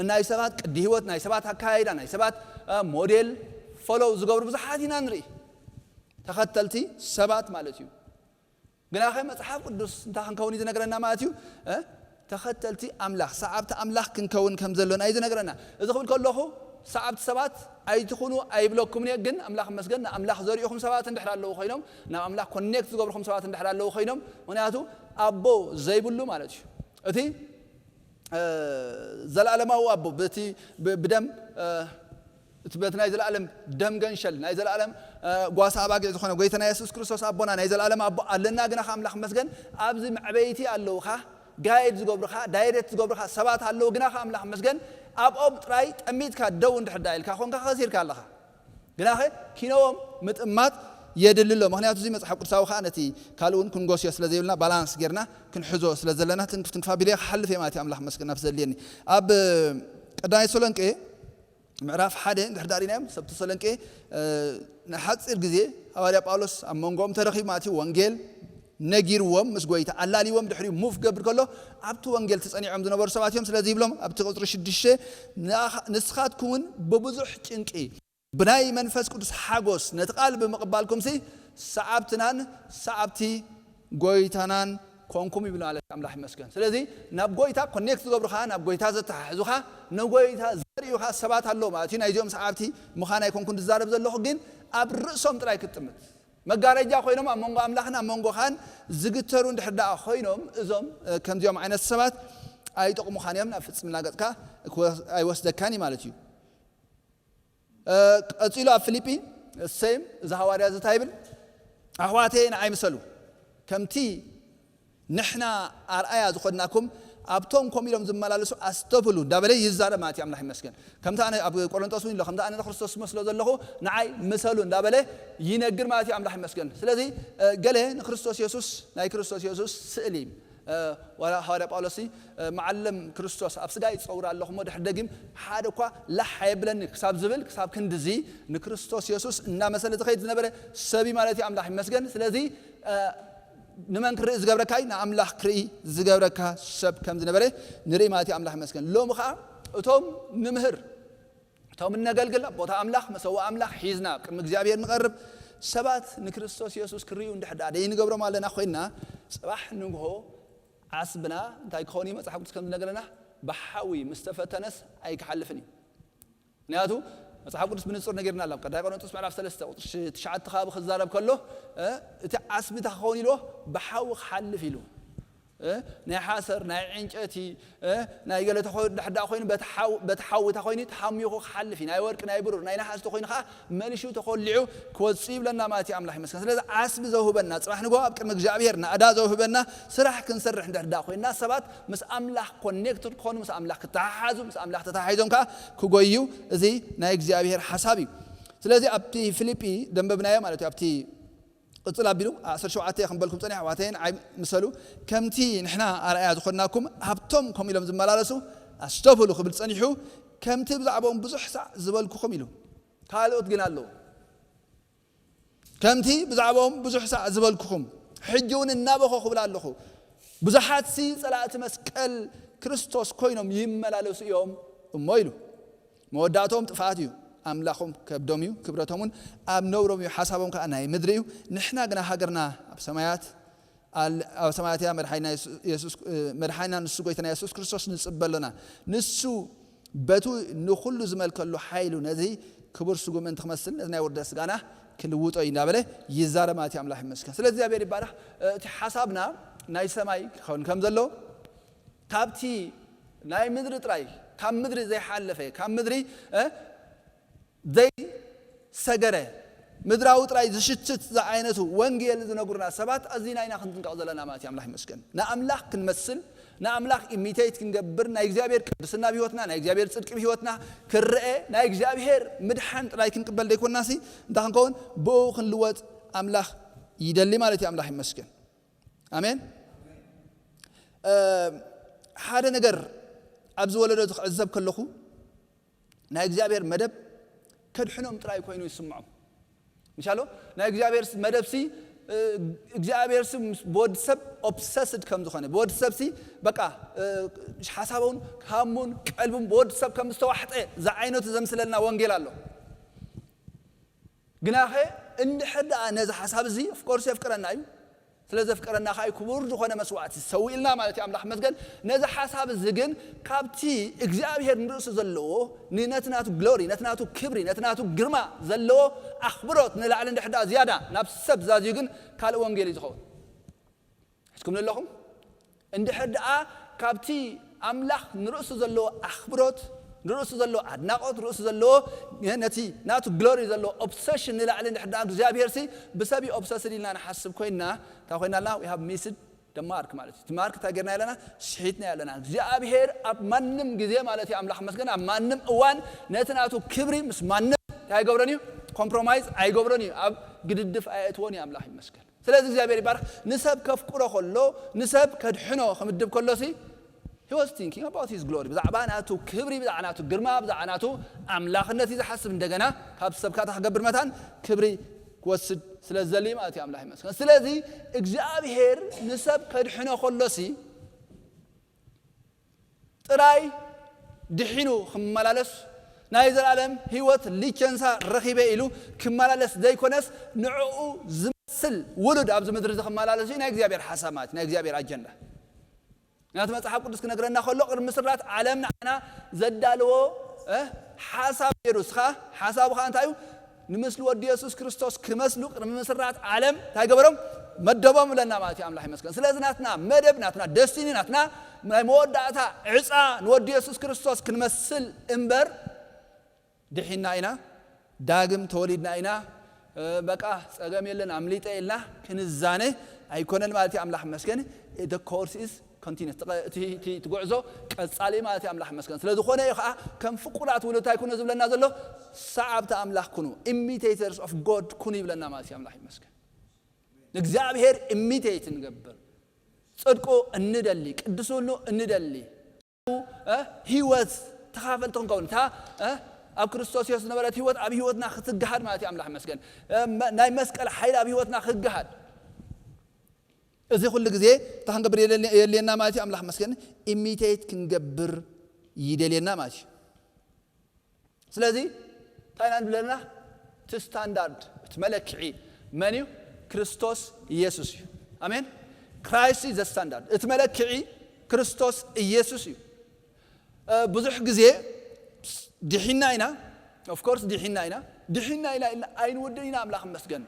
ናይ ሰባት ቅዲ ህይወት፣ ናይ ሰባት ኣካያይዳ፣ ናይ ሰባት ሞዴል ፎሎው ዝገብሩ ብዙሓት ኢና ንርኢ። ተኸተልቲ ሰባት ማለት እዩ። ግናኸ መጽሓፍ ቅዱስ እንታይ ክንከውን እዩ ዝነግረና ማለት እዩ? ተኸተልቲ ኣምላኽ ሰዓብቲ ኣምላኽ ክንከውን ከም ዘሎና እዩ ዝነግረና። እዚ ክብል ከለኹ ሰዓብቲ ሰባት ኣይትኹኑ ኣይብለኩምን እየ። ግን ኣምላኽ መስገን ንኣምላኽ ዘሪእኹም ሰባት እንድሕር ኣለዉ ኮይኖም ናብ ኣምላኽ ኮኔክት ዝገብርኹም ሰባት እንድሕር ኣለዉ ኮይኖም ምክንያቱ ኣቦ ዘይብሉ ማለት እዩ። እቲ ዘለኣለማዊ ኣቦ በቲ ብደም እቲ በቲ ናይ ዘለኣለም ደም ገንሸል ናይ ዘለኣለም ጓሳ ኣባጊዕ ዝኾነ ጎይታና የሱስ ክርስቶስ ኣቦና ናይ ዘለኣለም ኣቦ ኣለና። ግና ከ ኣምላኽ መስገን ኣብዚ መዕበይቲ ኣለውኻ ጋይድ ዝገብርኻ ዳይሬክት ዝገብርኻ ሰባት ኣለዉ። ግና ከ ኣምላኽ መስገን ኣብኦም ጥራይ ጠሚትካ ደው እንድሕር ዳ ኢልካ ኮንካ ከሲርካ ኣለኻ። ግናኸ ኪነዎም ምጥማት የድሊ ኣሎ። ምክንያቱ እዚ መፅሓፍ ቅዱሳዊ ከዓ ነቲ ካልእ እውን ክንጎስዮ ስለ ዘይብልና ባላንስ ጌርና ክንሕዞ ስለ ዘለና ትንክፍ ትንክፋ ቢለ ክሓልፍ እየ ማለት እዩ። ኣምላኽ መስገን ናብ ዘድልየኒ ኣብ ቀዳማይ ተሰሎንቄ ምዕራፍ ሓደ እንድሕር ዳሪናዮም ሰብ ተሰሎንቄ ንሓፂር ግዜ ሃዋርያ ጳውሎስ ኣብ መንጎኦም ተረኺቡ ማለት እዩ። ወንጌል ነጊርዎም ምስ ጎይታ ኣላልዎም ድሕሪኡ ሙፍ ገብር ከሎ ኣብቲ ወንጌል ተፀኒዖም ዝነበሩ ሰባት እዮም። ስለዚ ይብሎም ኣብቲ ቁፅሪ ሽዱሽተ ንስኻትኩም እውን ብብዙሕ ጭንቂ ብናይ መንፈስ ቅዱስ ሓጎስ ነቲ ቃል ብምቕባልኩምሲ ሰዓብትናን ሰዓብቲ ጎይታናን ኮንኩም ይብል ማለት ኣምላኽ ይመስገን። ስለዚ ናብ ጎይታ ኮኔክት ዝገብሩኻ ናብ ጎይታ ዘተሓሕዙኻ ንጎይታ ዘርእዩኻ ሰባት ኣለዉ ማለት እዩ። ናይዚኦም ሰዓብቲ ምዃን ኣይኮንኩን ዝዛረብ ዘለኹ ግን ኣብ ርእሶም ጥራይ ክትጥምት መጋረጃ ኮይኖም ኣብ መንጎ ኣምላኽን ኣብ መንጎኻን ዝግተሩ እንድሕር ደኣ ኮይኖም እዞም ከምዚኦም ዓይነት ሰባት ኣይጠቕሙኻን እዮም። ናብ ፍጽምና ገጽካ ኣይወስደካን እዩ ማለት እዩ። ቀጺሉ ኣብ ፊልጲ ሴም እዚ ሃዋርያ እዚ እንታይ ይብል? ኣሕዋተይ ንዓይ ምሰሉ ከምቲ ንሕና ኣርኣያ ዝኾንናኩም ኣብቶም ከምኡ ኢሎም ዝመላለሱ ኣስተብህሉ እንዳበለ ይዛረብ ማለት እዩ። ኣምላኽ ይመስገን። ከምቲ ኣነ ኣብ ቆሮንጦስ እውን ኢሎ ከምቲ ኣነ ንክርስቶስ ዝመስሎ ዘለኹ ንዓይ ምሰሉ እንዳበለ ይነግር ማለት እዩ። ኣምላኽ ይመስገን። ስለዚ ገለ ንክርስቶስ የሱስ ናይ ክርስቶስ የሱስ ስእሊ ዋላ ሃዋርያ ጳውሎስ መዓለም ክርስቶስ ኣብ ስጋ ይፀውር ኣለኹ እሞ ድሕር ደጊም ሓደ እኳ ላሕ ኣየብለኒ ክሳብ ዝብል ክሳብ ክንድዚ ንክርስቶስ የሱስ እናመሰለ ዝኸይድ ዝነበረ ሰብ እዩ ማለት እዩ። ኣምላኽ ይመስገን። ስለዚ ንመን ክርኢ ዝገብረካ እዩ? ንኣምላኽ ክርኢ ዝገብረካ ሰብ ከም ዝነበረ ንርኢ ማለት እዩ። ኣምላኽ ይመስገን። ሎሚ ከዓ እቶም ንምህር እቶም እነገልግል ኣብ ቦታ ኣምላኽ መሰዋ ኣምላኽ ሒዝና ቅድሚ እግዚኣብሔር ንቐርብ ሰባት ንክርስቶስ የሱስ ክርእዩ እንድሕር ደኣ ደይንገብሮም ኣለና ኮይንና ፅባሕ ንግሆ ዓስብና እንታይ ክኸውን እዩ? መፅሓፍ ቅዱስ ከም ዝነገረና ብሓዊ ምስ ተፈተነስ ኣይክሓልፍን እዩ። ምክንያቱ መፅሓፍ ቅዱስ ብንፁር ነጊርና ኣሎ። ቀዳይ ቆሮንጦስ ምዕራፍ ሰለስተ ቁፅሪ ትሽዓተ ከባቢ ክዛረብ ከሎ እቲ ዓስቢ እንታይ ክኸውን ኢልዎ ብሓዊ ክሓልፍ ኢሉ እ፣ ናይ ሓሰር፣ ናይ ዕንጨቲ፣ እ፣ ናይ ገለ ተኾ-፣ ድሕዳ ኮይኑ በቲ ሓው-፣ በቲ ሓዊ ተኾይኑ ተሃሚኹ ክሓልፍ እዩ። ናይ ወርቂ፣ ናይ ብሩር፣ ናይ ነሓስ ተኾይኑ ከዓ መሊሹ ተኾሊዑ ክወጽእ ይብለና ማለት እዩ። ኣምላኽ ይመስገን። ስለዚ ዓስቢ ዘውህበና፣ ጽባሕ ንግሆ ኣብ ቅድሚ እግዚኣብሔር ናእዳ ዘውህበና ስራሕ ክንሰርሕ እንድሕር ደኣ ኮይንና፣ ሰባት ምስ ኣምላኽ ኮኔክትድ ክኾኑ፣ ምስ ኣምላኽ ክተሓሓዙ፣ ምስ ኣምላኽ ተተሓሒዞም ከዓ ክጎዩ፣ እዚ ናይ እግዚኣብሔር ሓሳብ እዩ። ስለዚ ኣብቲ ፊልጲ ደንበብናዮ ማለት እዩ። ኣብቲ ቅጽል ኣቢሉ ዓሰርተ ሸውዓተ ክንበልኩም ጸኒሕ፣ ኣሕዋተይን ዓይ ምሰሉ፣ ከምቲ ንሕና ኣርኣያ ዝኾንናኩም፣ ሃብቶም ከምኡ ኢሎም ዝመላለሱ ኣስተብህሉ ክብል ጸኒሑ፣ ከምቲ ብዛዕባኦም ብዙሕ ሳዕ ዝበልኩኹም ኢሉ። ካልኦት ግን ኣለዉ። ከምቲ ብዛዕባኦም ብዙሕ ሳዕ ዝበልኩኹም፣ ሕጂ እውን እናበኸኹ እብል ኣለኹ። ብዙሓትሲ ጸላእቲ መስቀል ክርስቶስ ኮይኖም ይመላለሱ እዮም እሞ ኢሉ። መወዳእቶም ጥፍኣት እዩ። ኣምላኾም ከብዶም እዩ፣ ክብረቶም እውን ኣብ ነውሮም እዩ፣ ሓሳቦም ከዓ ናይ ምድሪ እዩ። ንሕና ግና ሃገርና ኣብ ሰማያት ኣል-፣ ኣብ ሰማያት እያ። መድሓኒና የሱስ፣ የሱስ፣ እ፣ መድሓኒና ንሱ ጎይታና የሱስ ክርስቶስ ንጽበ ኣሎና። ንሱ በቱ ንኹሉ ዝመልከሉ ሓይሉ ነዚ ክቡር ስጉ ምእንቲ ክመስል ነዚ ናይ ውርደት ስጋና ክልውጦ እዩ እንዳበለ ይዛረብ ማለት እዩ። ኣምላኽ ይመስገን። ስለ እግዚኣብሔር ይባረኽ። እ፣ እቲ ሓሳብና ናይ ሰማይ ክኸውን ከም ዘሎ፣ ካብቲ ናይ ምድሪ ጥራይ፣ ካብ ምድሪ ዘይሓለፈ፣ ካብ ምድሪ፣ እ፣ ዘይሰገረ፣ ምድራዊ ጥራይ ዝሽትት ዝዓይነቱ ወንጌል ዝነግሩና ሰባት ኣዚና ኢና ክንጥንቀቕ ዘለና ማለት እዩ። ኣምላኽ ይመስገን። ንኣምላኽ ክንመስል፣ ንኣምላኽ ኢሚቴት ክንገብር፣ ናይ እግዚኣብሔር ቅድስና ኣብ ህይወትና፣ ናይ እግዚኣብሔር ጽድቂ ኣብ ህይወትና ክረአ፣ ናይ እግዚኣብሔር ምድሓን ጥራይ ክንቅበል ዘይኮንናሲ፣ እንታይ ክንከውን? ብኡ ክንልወጥ ኣምላኽ ይደሊ ማለት እዩ። ኣምላኽ ይመስገን። ኣሜን። እ፣ ሓደ ነገር ኣብዚ ወለዶ ክዕዘብ ከለኹ፣ ናይ እግዚኣብሔር መደብ ከድሕኖም ጥራይ ኮይኑ ይስምዖም። ምሻሎ ናይ እግዚኣብሔር ስ-፣ መደብ ሲ፣ እ፣ እግዚኣብሔር ሲ ምስ ብወዲ ሰብ ኦብሰስድ ከም ዝኾነ፣ ብወዲ ሰብ ሲ በቃ፣ እ፣ ሓሳቡን ሃሙን ቀልቡን ብወዲ ሰብ ከም ዝተዋሕጠ ዝዓይነቱ ዘምስለልና ወንጌል ኣሎ። ግናኸ እንድሕር ደኣ ነዚ ሓሳብ እዚ ኦፍኮርስ የፍቅረና እዩ። ስለ ዘፍቀረና ኸኣ ክቡር ዝኾነ መስዋዕቲ ሰዊእልና ማለት እዩ። ኣምላኽ ይመስገን። ነዚ ሓሳብ እዚ ግን ካብቲ እግዚኣብሔር ንርእሱ ዘለዎ፣ ን-፣ ነቲ ናቱ ግሎሪ፣ ነቲ ናቱ ክብሪ፣ ነቲ ናቱ ግርማ ዘለዎ ኣኽብሮት ንላዕሊ እንድሕር ደኣ ዝያዳ ናብ ሰብ ዛዝዩ ግን ካልእ ወንጌል እዩ ዝኸውን። ሒዝኩምኒ ኣለኹም? እንድሕር ደኣ ካብቲ ኣምላኽ ንርእሱ ዘለዎ ኣኽብሮት፣ ንርእሱ ዘለዎ ኣድናቖት፣ ንርእሱ ዘለዎ ነቲ ናቱ ግሎሪ ዘለዎ ኦብሰሽን ንላዕሊ እንድሕር ደኣ እግዚኣብሔር ሲ ብሰብ እዩ ኦብሰስድ ኢልና ንሓስብ ኮይንና፣ እንታይ ኮይና ኣለና? We have missed the mark ማለት እዩ። እቲ ማርክ እንታይ ጌርና ኣለና? ስሒትና ኣለና። እግዚኣብሔር ኣብ ማንም ግዜ ማለት እዩ፣ ኣምላኽ መስገን፣ ኣብ ማንም እዋን ነቲ ናቱ ክብሪ ምስ ማንም እንታይ ኣይገብሮን እዩ? ኮምፕሮማይዝ ኣይገብሮን እዩ። ኣብ ግድድፍ ኣየእትዎን እዩ። ኣምላኽ ይመስገን። ስለዚ እግዚኣብሔር ይባርኽ። ንሰብ ከፍቅሮ ከሎ፣ ንሰብ ከድሕኖ ክምድብ ከሎ ሲ፣ he was thinking about his glory። ብዛዕባ ናቱ ክብሪ፣ ብዛዕባ ናቱ ግርማ፣ ብዛዕባ ናቱ ኣምላኽነት እዩ ዝሓስብ። እንደገና ካብ ሰብ ካታ ክገብር መታን ክብሪ ክወስድ ስለ ዝደሊ ማለት እዩ። ኣምላኽ ይመስገን። ስለዚ እግዚኣብሔር ንሰብ ከድሕኖ ከሎ ሲ፣ ጥራይ ድሒኑ ክመላለስ፣ ናይ ዘላለም ህይወት ሊቸንሳ ረኺበ ኢሉ ክመላለስ ዘይኮነስ፣ ንዕኡ ዝመስል ውሉድ ኣብዚ ምድሪ እዚ ክመላለስ እዩ ናይ እግዚኣብሔር ሓሳብ ማለት እዩ፣ ናይ እግዚኣብሔር ኣጀንዳ። ናቲ መጽሓፍ ቅዱስ ክነግረና ከሎ፣ ቅድሚ ምስራት ዓለም ንዓና ዘዳለዎ፣ እ፣ ሓሳብ ነይሩ። እስኻ ሓሳቡ ኸኣ እንታይ እዩ? ንምስሊ ወዲ የሱስ ክርስቶስ ክመስሉ ቅድሚ ምስራት ዓለም እንታይ ገበሮም? መደቦም ብለና ማለት እዩ። ኣምላኽ ይመስገን። ስለዚ ናትና መደብ፣ ናትና ደስቲኒ፣ ናትና ናይ መወዳእታ ዕጻ ንወዲ የሱስ ክርስቶስ ክንመስል እምበር፣ ድሒና ኢና፣ ዳግም ተወሊድና ኢና፣ እ፣ በቃ ጸገም የለን፣ ኣምሊጠ ኢልና ክንዛነ ኣይኮነን ማለት እዩ። ኣምላኽ ይመስገን። The course is continuous። እቲ፣ እቲ፣ እቲ ጉዕዞ ቀጻሊ ማለት እዩ። ኣምላኽ ይመስገን። ስለ ዝኾነ እዩ ኸዓ ከም ፍቁራት ውሉድ እንታይ ኩኑ ዝብለና ዘሎ? ሰዓብቲ ኣምላኽ ኩኑ፣ ኢሚቴተርስ ኦፍ ጎድ ኩኑ ይብለና ማለት እዩ። ኣምላኽ ይመስገን። ንእግዚኣብሔር ኢሚቴት እንገብር፣ ጽድቁ እንደሊ፣ ቅድስኑ እንደሊ፣ እ፣ ህይወት ተኻፈልቲ ክንከውን፣ እታ፣ እ፣ ኣብ ክርስቶስ የሱስ ዝነበረት ህይወት ኣብ ህይወትና ክትገሃድ ማለት እዩ። ኣምላኽ ይመስገን። እ፣ መ-፣ ናይ መስቀል ሓይሊ ኣብ ህይወትና ክገሃድ፣ እዚ ኩሉ ግዜ እንታይ ክንገብር የለ-፣ የድልየና ማለት እዩ? ኣምላኽ ይመስገን። ኢሚቴት ክንገብር ይደልየና ማለት እዩ። ስለዚ እንታይ ኢና ንብል ኣለና? እቲ ስታንዳርድ፣ እቲ መለክዒ መን እዩ? ክርስቶስ ኢየሱስ እዩ። ኣሜን። Christ is the standard። እቲ መለክዒ ክርስቶስ ኢየሱስ እዩ። እ፣ ብዙሕ ግዜ ድሒና ኢና፣ of course ድሒና ኢና፣ ድሒና ኢና ኢልና ኣይንውድን ኢና። ኣምላኽ ይመስገን።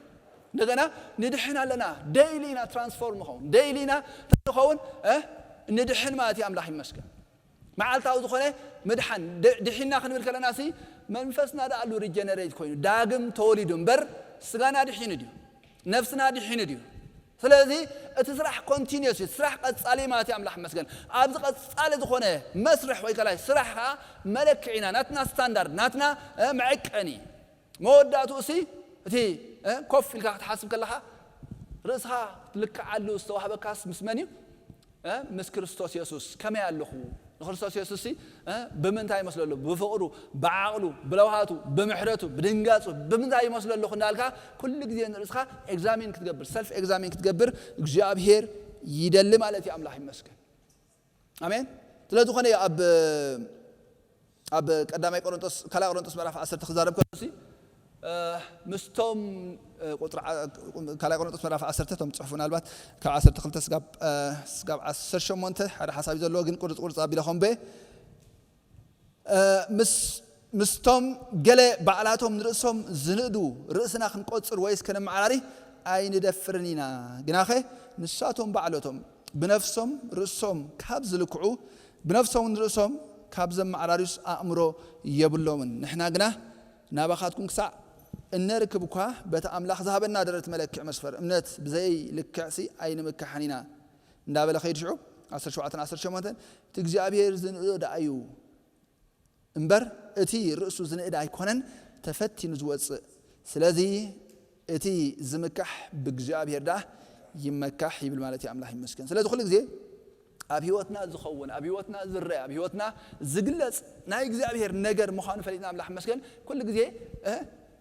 እንደገና ንድሕን ኣለና። ዴይሊ ኢና ትራንስፎርም ንኸውን፣ ዴይሊ ኢና ንኸውን። ንድሕን ማለት እዩ። ኣምላኽ ይመስገን። መዓልታዊ ዝኾነ ምድሓን ድሒንና ክንብል ከለና ሲ መንፈስና ዳ ኣሉ ሪጀነሬት ኮይኑ ዳግም ተወሊዱ እምበር፣ ስጋና ድሒኑ ድዩ? ነፍስና ድሒኑ ድዩ? ስለዚ እቲ ስራሕ ኮንቲኒስ እዩ። ስራሕ ቀጻሊ ማለት ኣምላኽ መስገን። ኣብዚ ቀጻሊ ዝኾነ መስርሕ ወይ ከላይ ስራሕ ከዓ መለክዒና ናትና ስታንዳርድ ናትና መዐቀኒ መወዳእቱ እሲ እቲ ኮፍ ኢልካ ክትሓስብ ከለኻ ርእስኻ ትልክዓሉ ዝተዋህበካስ ምስ መን እዩ? ምስ ክርስቶስ የሱስ ከመይ ኣለኹ? ንክርስቶስ የሱስ ሲ ብምንታይ ይመስለሉ? ብፍቕሩ፣ ብዓቕሉ፣ ብለውሃቱ፣ ብምሕረቱ፣ ብድንጋጹ ብምንታይ ይመስለሉ እንዳልካ ኩሉ ግዜ ንርእስኻ ኤግዛሚን ክትገብር፣ ሰልፍ ኤግዛሚን ክትገብር እግዚኣብሔር ይደሊ ማለት እዩ። ኣምላኽ ይመስገን። ኣሜን። ስለዝኾነ እዩ ኣብ ኣብ ቀዳማይ ቆሮንቶስ ካልኣይ ቆሮንቶስ ምዕራፍ ዓሰርተ ክዛረብ ከሎ ሲ ምስቶም ቁጥሪ ካልኣይ ቆሮንቶስ ምዕራፍ ዓሰርተ ቶም ጽሑፍ ምናልባት ካብ ዓሰርተ ክልተ ስጋብ ስጋብ ዓሰርተ ሸሞንተ ሓደ ሓሳብ እዩ ዘለዎ፣ ግን ቁርጽ ቁርጽ ኣቢለ ኾንበ ምስ ምስቶም ገለ ባዕላቶም ንርእሶም ዝንእዱ ርእስና ክንቆጽር ወይስ ከነመዓራሪ ኣይንደፍርን ኢና። ግናኸ ንሳቶም ባዕለቶም ብነፍሶም ርእሶም ካብ ዝልክዑ ብነፍሶም ንርእሶም ካብ ዘመዓራርዩስ ኣእምሮ የብሎምን። ንሕና ግና ናባኻትኩም ክሳዕ እነርክብ እኳ በቲ ኣምላኽ ዝሃበና ደረት መለክዕ መስፈር እምነት ብዘይ ልክዕሲ ኣይንምካሕን ኢና እንዳበለ ኸይድ ሽዑ ዓሰርተ ሸውዓተ ዓሰርተ ሸሞንተ እቲ እግዚኣብሔር ዝንእዶ ደኣ እዩ እምበር እቲ ርእሱ ዝንእድ ኣይኮነን ተፈቲኑ ዝወፅእ። ስለዚ እቲ ዝምካሕ ብእግዚኣብሔር ደኣ ይመካሕ ይብል ማለት እዩ። ኣምላኽ ይመስገን። ስለዚ ኩሉ ግዜ ኣብ ህይወትና ዝኸውን ኣብ ህይወትና ዝረአ ኣብ ህይወትና ዝግለጽ ናይ እግዚኣብሔር ነገር ምዃኑ ፈሊጥና ኣምላኽ ይመስገን ኩሉ ግዜ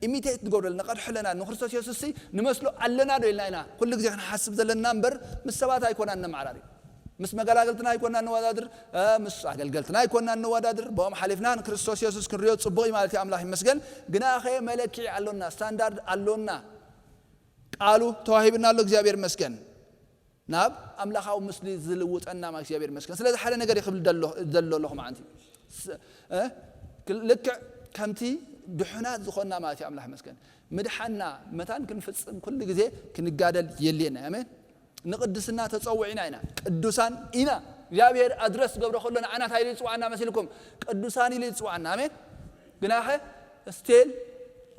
ኢሚቴት ንገብረሉ ንቐድሖ ኣለና። ንክርስቶስ የሱስ ሲ ንመስሎ ኣለና ዶ ኢልና ኢና ኩሉ ግዜ ክንሓስብ ዘለና እምበር ምስ ሰባት ኣይኮናን ነመዓራሪ። ምስ መገላገልትና ኣይኮና እንወዳድር፣ ምስ ኣገልገልትና ኣይኮና እንወዳድር። ብኦም ሓሊፍና ንክርስቶስ የሱስ ክንሪኦ ጽቡቕ እዩ ማለት እዩ። ኣምላኽ ይመስገን። ግናኸ መለክዒ ኣሎና፣ ስታንዳርድ ኣሎና። ቃሉ ተዋሂብና ኣሎ። እግዚኣብሔር ይመስገን። ናብ ኣምላኻዊ ምስሊ ዝልውጠና ማለት እግዚኣብሔር ይመስገን። ስለዚ ሓደ ነገር ይኽብል ዘሎ ኣለኹ ማለት እዩ። ልክዕ ከምቲ ድሑናት ዝኾንና ማለት እዩ። ኣምላኽ ይመስገን። ምድሓንና መታን ክንፍጽም ኩሉ ግዜ ክንጋደል የድልየና። ኣሜን። ንቅድስና ተጸውዒና ኢና። ቅዱሳን ኢና። እግዚኣብሔር ኣድረስ ዝገብሮ ከሎ ንዓና እንታይ ኢሉ ይጽውዓና መሲልኩም? ቅዱሳን ኢሉ ይጽውዓና። ኣሜን። ግናኸ ስቲል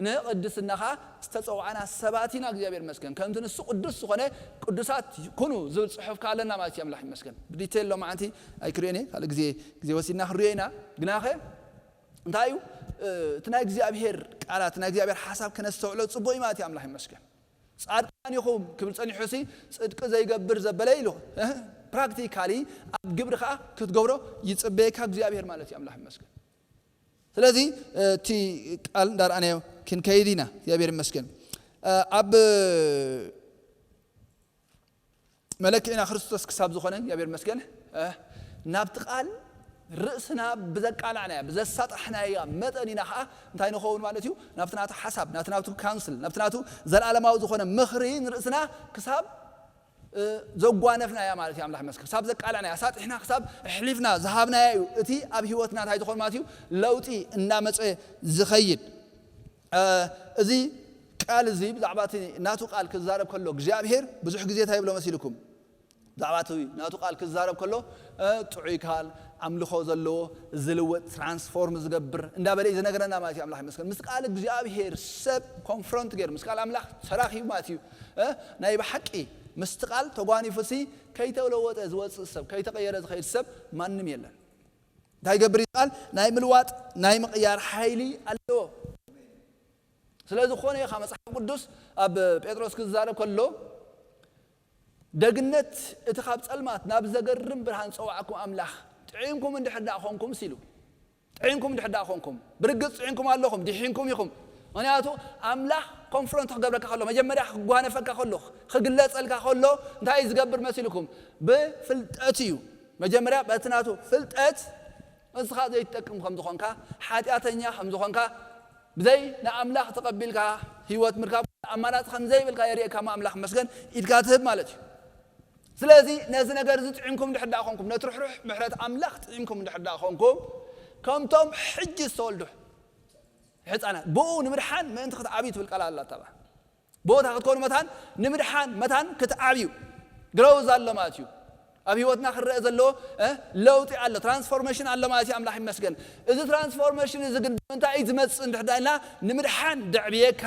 ንቅድስና ኸዓ ዝተጸውዓና ሰባት ኢና። እግዚኣብሔር ይመስገን። ከምቲ ንሱ ቅዱስ ዝኾነ ቅዱሳት ኩኑ ዝብል ጽሑፍ ከኣ ኣለና ማለት እዩ። ኣምላኽ ይመስገን። ብዲቴል ሎማዓንቲ ኣይክርእዮን እየ። ካልእ ግዜ ግዜ ወሲድና ክንርእዮ ኢና። ግናኸ እንታይ እዩ እቲ ናይ እግዚኣብሔር ቃላት ናይ እግዚኣብሔር ሓሳብ ክነስተውዕሎ ጽቡቕ እዩ ማለት እዩ። ኣምላኽ ይመስገን። ጻድቃን ኢኹም ክብል ጸኒሑ ሲ ጽድቂ ዘይገብር ዘበለ ኢሉ ፕራክቲካሊ ኣብ ግብሪ ከዓ ክትገብሮ ይጽበየካ እግዚኣብሔር ማለት እዩ። ኣምላኽ ይመስገን። ስለዚ እቲ ቃል እንዳርኣናዮ ክንከይድ ኢና። እግዚኣብሔር ይመስገን። ኣብ መለክዕና ክርስቶስ ክሳብ ዝኾነ እግዚኣብሔር ይመስገን ናብቲ ቃል ርእስና ብዘቃላዕናያ ብዘሳጣሕናያ መጠን ኢና ከዓ እንታይ ንኸውን ማለት እዩ? ናብቲ ናቱ ሓሳብ ናብቲ ናቱ ካውንስል ናብቲ ናቱ ዘለዓለማዊ ዝኾነ ምኽሪ ንርእስና ክሳብ ዘጓነፍናያ ማለት እዩ። ኣምላኽ ይመስገን። ክሳብ ዘቃላዕናያ ኣሳጢሕና ክሳብ ኣሕሊፍና ዝሃብናያ እዩ እቲ ኣብ ህይወትና እንታይ ዝኾን ማለት እዩ ለውጢ እናመፀ ዝኸይድ። እዚ ቃል እዚ ብዛዕባ እቲ ናቱ ቃል ክዛረብ ከሎ እግዚኣብሔር ብዙሕ ግዜ እንታይ ይብሎ መሲልኩም? ብዛዕባ እቲ ናቱ ቃል ክዛረብ ከሎ ጥዑይ ካል ኣምልኾ ዘለዎ ዝልወጥ ትራንስፎርም ዝገብር እንዳበለ እዩ ዝነገረና ማለት እዩ። ኣምላኽ ይመስገን። ምስ ቃል እግዚኣብሔር ሰብ ኮንፍሮንት ገይሩ ምስ ቃል ኣምላኽ ተራኺቡ ማለት እዩ። ናይ ብሓቂ ምስቲ ቃል ተጓኒፉ ሲ ከይተለወጠ ዝወፅእ ሰብ ከይተቐየረ ዝኸይድ ሰብ ማንም የለን። እንታይ ይገብር እዩ ቃል ናይ ምልዋጥ ናይ ምቕያር ሓይሊ ኣለዎ። ስለዝኾነ ኢኻ መጽሓፍ ቅዱስ ኣብ ጴጥሮስ ክዛረብ ከሎ ደግነት እቲ ካብ ጸልማት ናብ ዘገርም ብርሃን ጸዋዕኩም ኣምላኽ ጥዒምኩም እንድሕር ደኣ ኾንኩም ሲሉ ጥዒምኩም እንድሕር ደኣ ኾንኩም ብርግጽ ጥዒምኩም ኣለኹም ድሒንኩም ኢኹም። ምክንያቱ ኣምላኽ ኮንፍሮንት ክገብረካ ከሎ መጀመርያ ክጓነፈካ ከሎ ክግለጸልካ ከሎ እንታይ እዩ ዝገብር መሲልኩም? ብፍልጠት እዩ። መጀመርያ በቲ ናቱ ፍልጠት ንስኻ ዘይትጠቅም ከም ዝኾንካ ሓጢኣተኛ ከም ዝኾንካ ብዘይ ንኣምላኽ ተቐቢልካ ህይወት ምርካብ ኣማራፂ ከም ዘይብልካ የርእየካ እሞ ኣምላኽ መስገን ኢድካ ትህብ ማለት እዩ። ስለዚ ነዚ ነገር እዚ ጥዒምኩም እንድሕር ደኣ ኾንኩም ነቲ ርሕሩሕ ምሕረት ኣምላኽ ጥዒምኩም እንድሕር ደኣ ኾንኩም ከምቶም ሕጂ ዝተወልዱ ህፃናት ብኡ ንምድሓን ምእንቲ ክትዓብዩ ትብል ቃል ኣላ ተባ ቦታ ክትኮኑ መታን ንምድሓን መታን ክትዓብዩ ግሮዝ ኣሎ ማለት እዩ። ኣብ ህይወትና ክረአ ዘለዎ ለውጢ ኣሎ፣ ትራንስፎርሜሽን ኣሎ ማለት እዩ። ኣምላኽ ይመስገን። እዚ ትራንስፎርሜሽን እዚ ግን እንታይ እዩ ዝመፅእ እንድሕዳልና ንምድሓን ደዕብየካ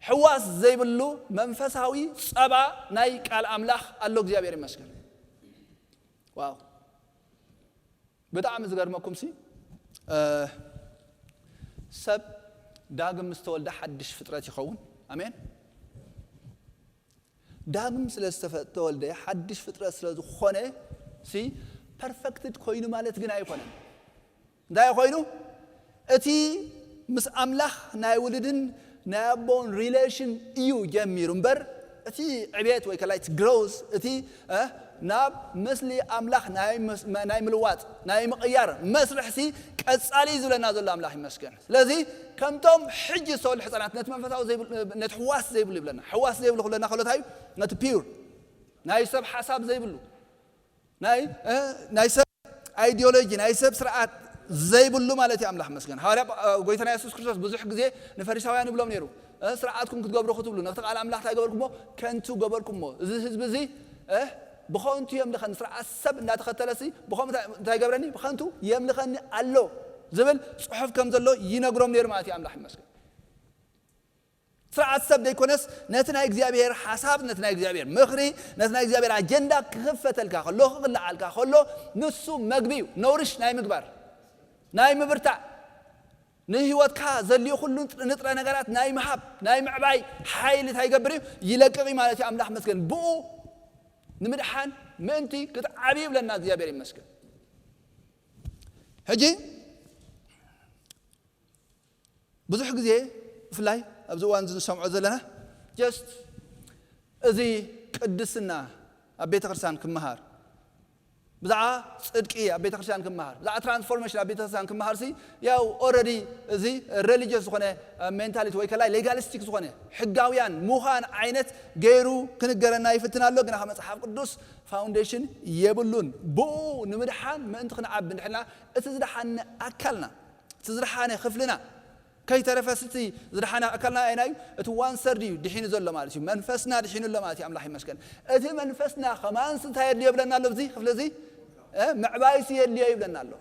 ሕዋስ ዘይብሉ መንፈሳዊ ፀባ ናይ ቃል ኣምላኽ ኣሎ። እግዚኣብሔር ይመስገን። ዋው፣ ብጣዕሚ ዝገርመኩም ሲ ሰብ ዳግም ምስ ተወልደ ሓድሽ ፍጥረት ይኸውን። ኣሜን። ዳግም ስለ ዝተወልደ ሓድሽ ፍጥረት ስለ ዝኾነ ሲ ፐርፌክትድ ኮይኑ ማለት ግን ኣይኮነን። እንታይ ኮይኑ? እቲ ምስ ኣምላኽ ናይ ውልድን ናይ ኣቦን ሪሌሽን እዩ ጀሚሩ እምበር፣ እቲ ዕቤት ወይ ከላይት ግሮዝ፣ እቲ ናብ ምስሊ ኣምላኽ ናይ ምልዋጥ ናይ ምቕያር መስርሕሲ ቀጻሊ እዩ ዝብለና ዘሎ። ኣምላኽ ይመስገን። ስለዚ ከምቶም ሕጂ ዝተወልዱ ሕፃናት ነቲ መንፈሳዊ ነቲ ሕዋስ ዘይብሉ ይብለና። ሕዋስ ዘይብሉ ክብለና ከሎ እንታይ እዩ? ነቲ ፒውር ናይ ሰብ ሓሳብ ዘይብሉ ናይ ሰብ ኣይዲዮሎጂ ናይ ሰብ ስርዓት ዘይብሉ ማለት እዩ። ኣምላኽ መስገን። ሃዋርያ ጎይታና የሱስ ክርስቶስ ብዙሕ ግዜ ንፈሪሳውያን ይብሎም ነይሩ፣ ስርዓትኩም ክትገብሩ ክትብሉ ነቲ ቃል ኣምላኽ እንታይ ገበርኩሞ? ከንቱ ገበርኩሞ። እዚ ህዝቢ እዚ ብኸንቱ የምልኸኒ፣ ስርዓት ሰብ እንዳተኸተለሲ ብኸምኡ እንታይ ገብረኒ? ብኸንቱ የምልኸኒ ኣሎ ዝብል ጽሑፍ ከም ዘሎ ይነግሮም ነይሩ ማለት እዩ። ኣምላኽ ይመስገን። ስርዓት ሰብ ዘይኮነስ ነቲ ናይ እግዚኣብሔር ሓሳብ፣ ነቲ ናይ እግዚኣብሔር ምኽሪ፣ ነቲ ናይ እግዚኣብሔር ኣጀንዳ ክኽፈተልካ ከሎ፣ ክቕልዓልካ ከሎ ንሱ መግቢ እዩ። ኖሪሽ ናይ ምግባር፣ ናይ ምብርታዕ፣ ንህይወትካ ዘድልዩ ኩሉ ንጥረ ነገራት ናይ ምሃብ፣ ናይ ምዕባይ ሓይሊ እንታይ ይገብር እዩ? ይለቅቕ እዩ ማለት እዩ። ኣምላኽ መስገን። ብኡ ንምድሓን ምእንቲ ክትዓብዩ ይብለና እግዚኣብሔር ይመስገን። ሕጂ ብዙሕ ግዜ ብፍላይ ኣብዚ እዋን እዚ ንሰምዖ ዘለና ጀስት እዚ ቅድስና ኣብ ቤተ ክርስቲያን ክመሃር፣ ብዛዕባ ጽድቂ ኣብ ቤተ ክርስቲያን ክመሃር፣ ብዛዕባ ትራንስፎርሜሽን ኣብ ቤተ ክርስቲያን ክመሃር ሲ ያው ኦረዲ እዚ ሬሊጅስ ዝኾነ ሜንታሊቲ ወይ ከላይ ሌጋሊስቲክ ዝኾነ ሕጋውያን ምዃን ዓይነት ገይሩ ክንገረና ይፍትን ኣሎ። ግና ካብ መጽሓፍ ቅዱስ ፋውንዴሽን የብሉን። ብኡ ንምድሓን ምእንቲ ክንዓቢ እንድሕልና እቲ ዝደሓነ ኣካልና እቲ ዝደሓነ ክፍልና ከይተረፈስ እቲ ዝደሓነ ኣካልና ኣይናዩ እቲ ዋን ሰርድ እዩ ድሒኑ ዘሎ ማለት እዩ። መንፈስና ድሒኑ ኣሎ ማለት እዩ። ኣምላኽ ይመስገን። እቲ መንፈስና ከማንስ እንታይ የድልዮ ይብለና ኣሎ? እዚ ክፍሊ እዚ ምዕባይሲ የድልዮ ይብለና ኣሎ።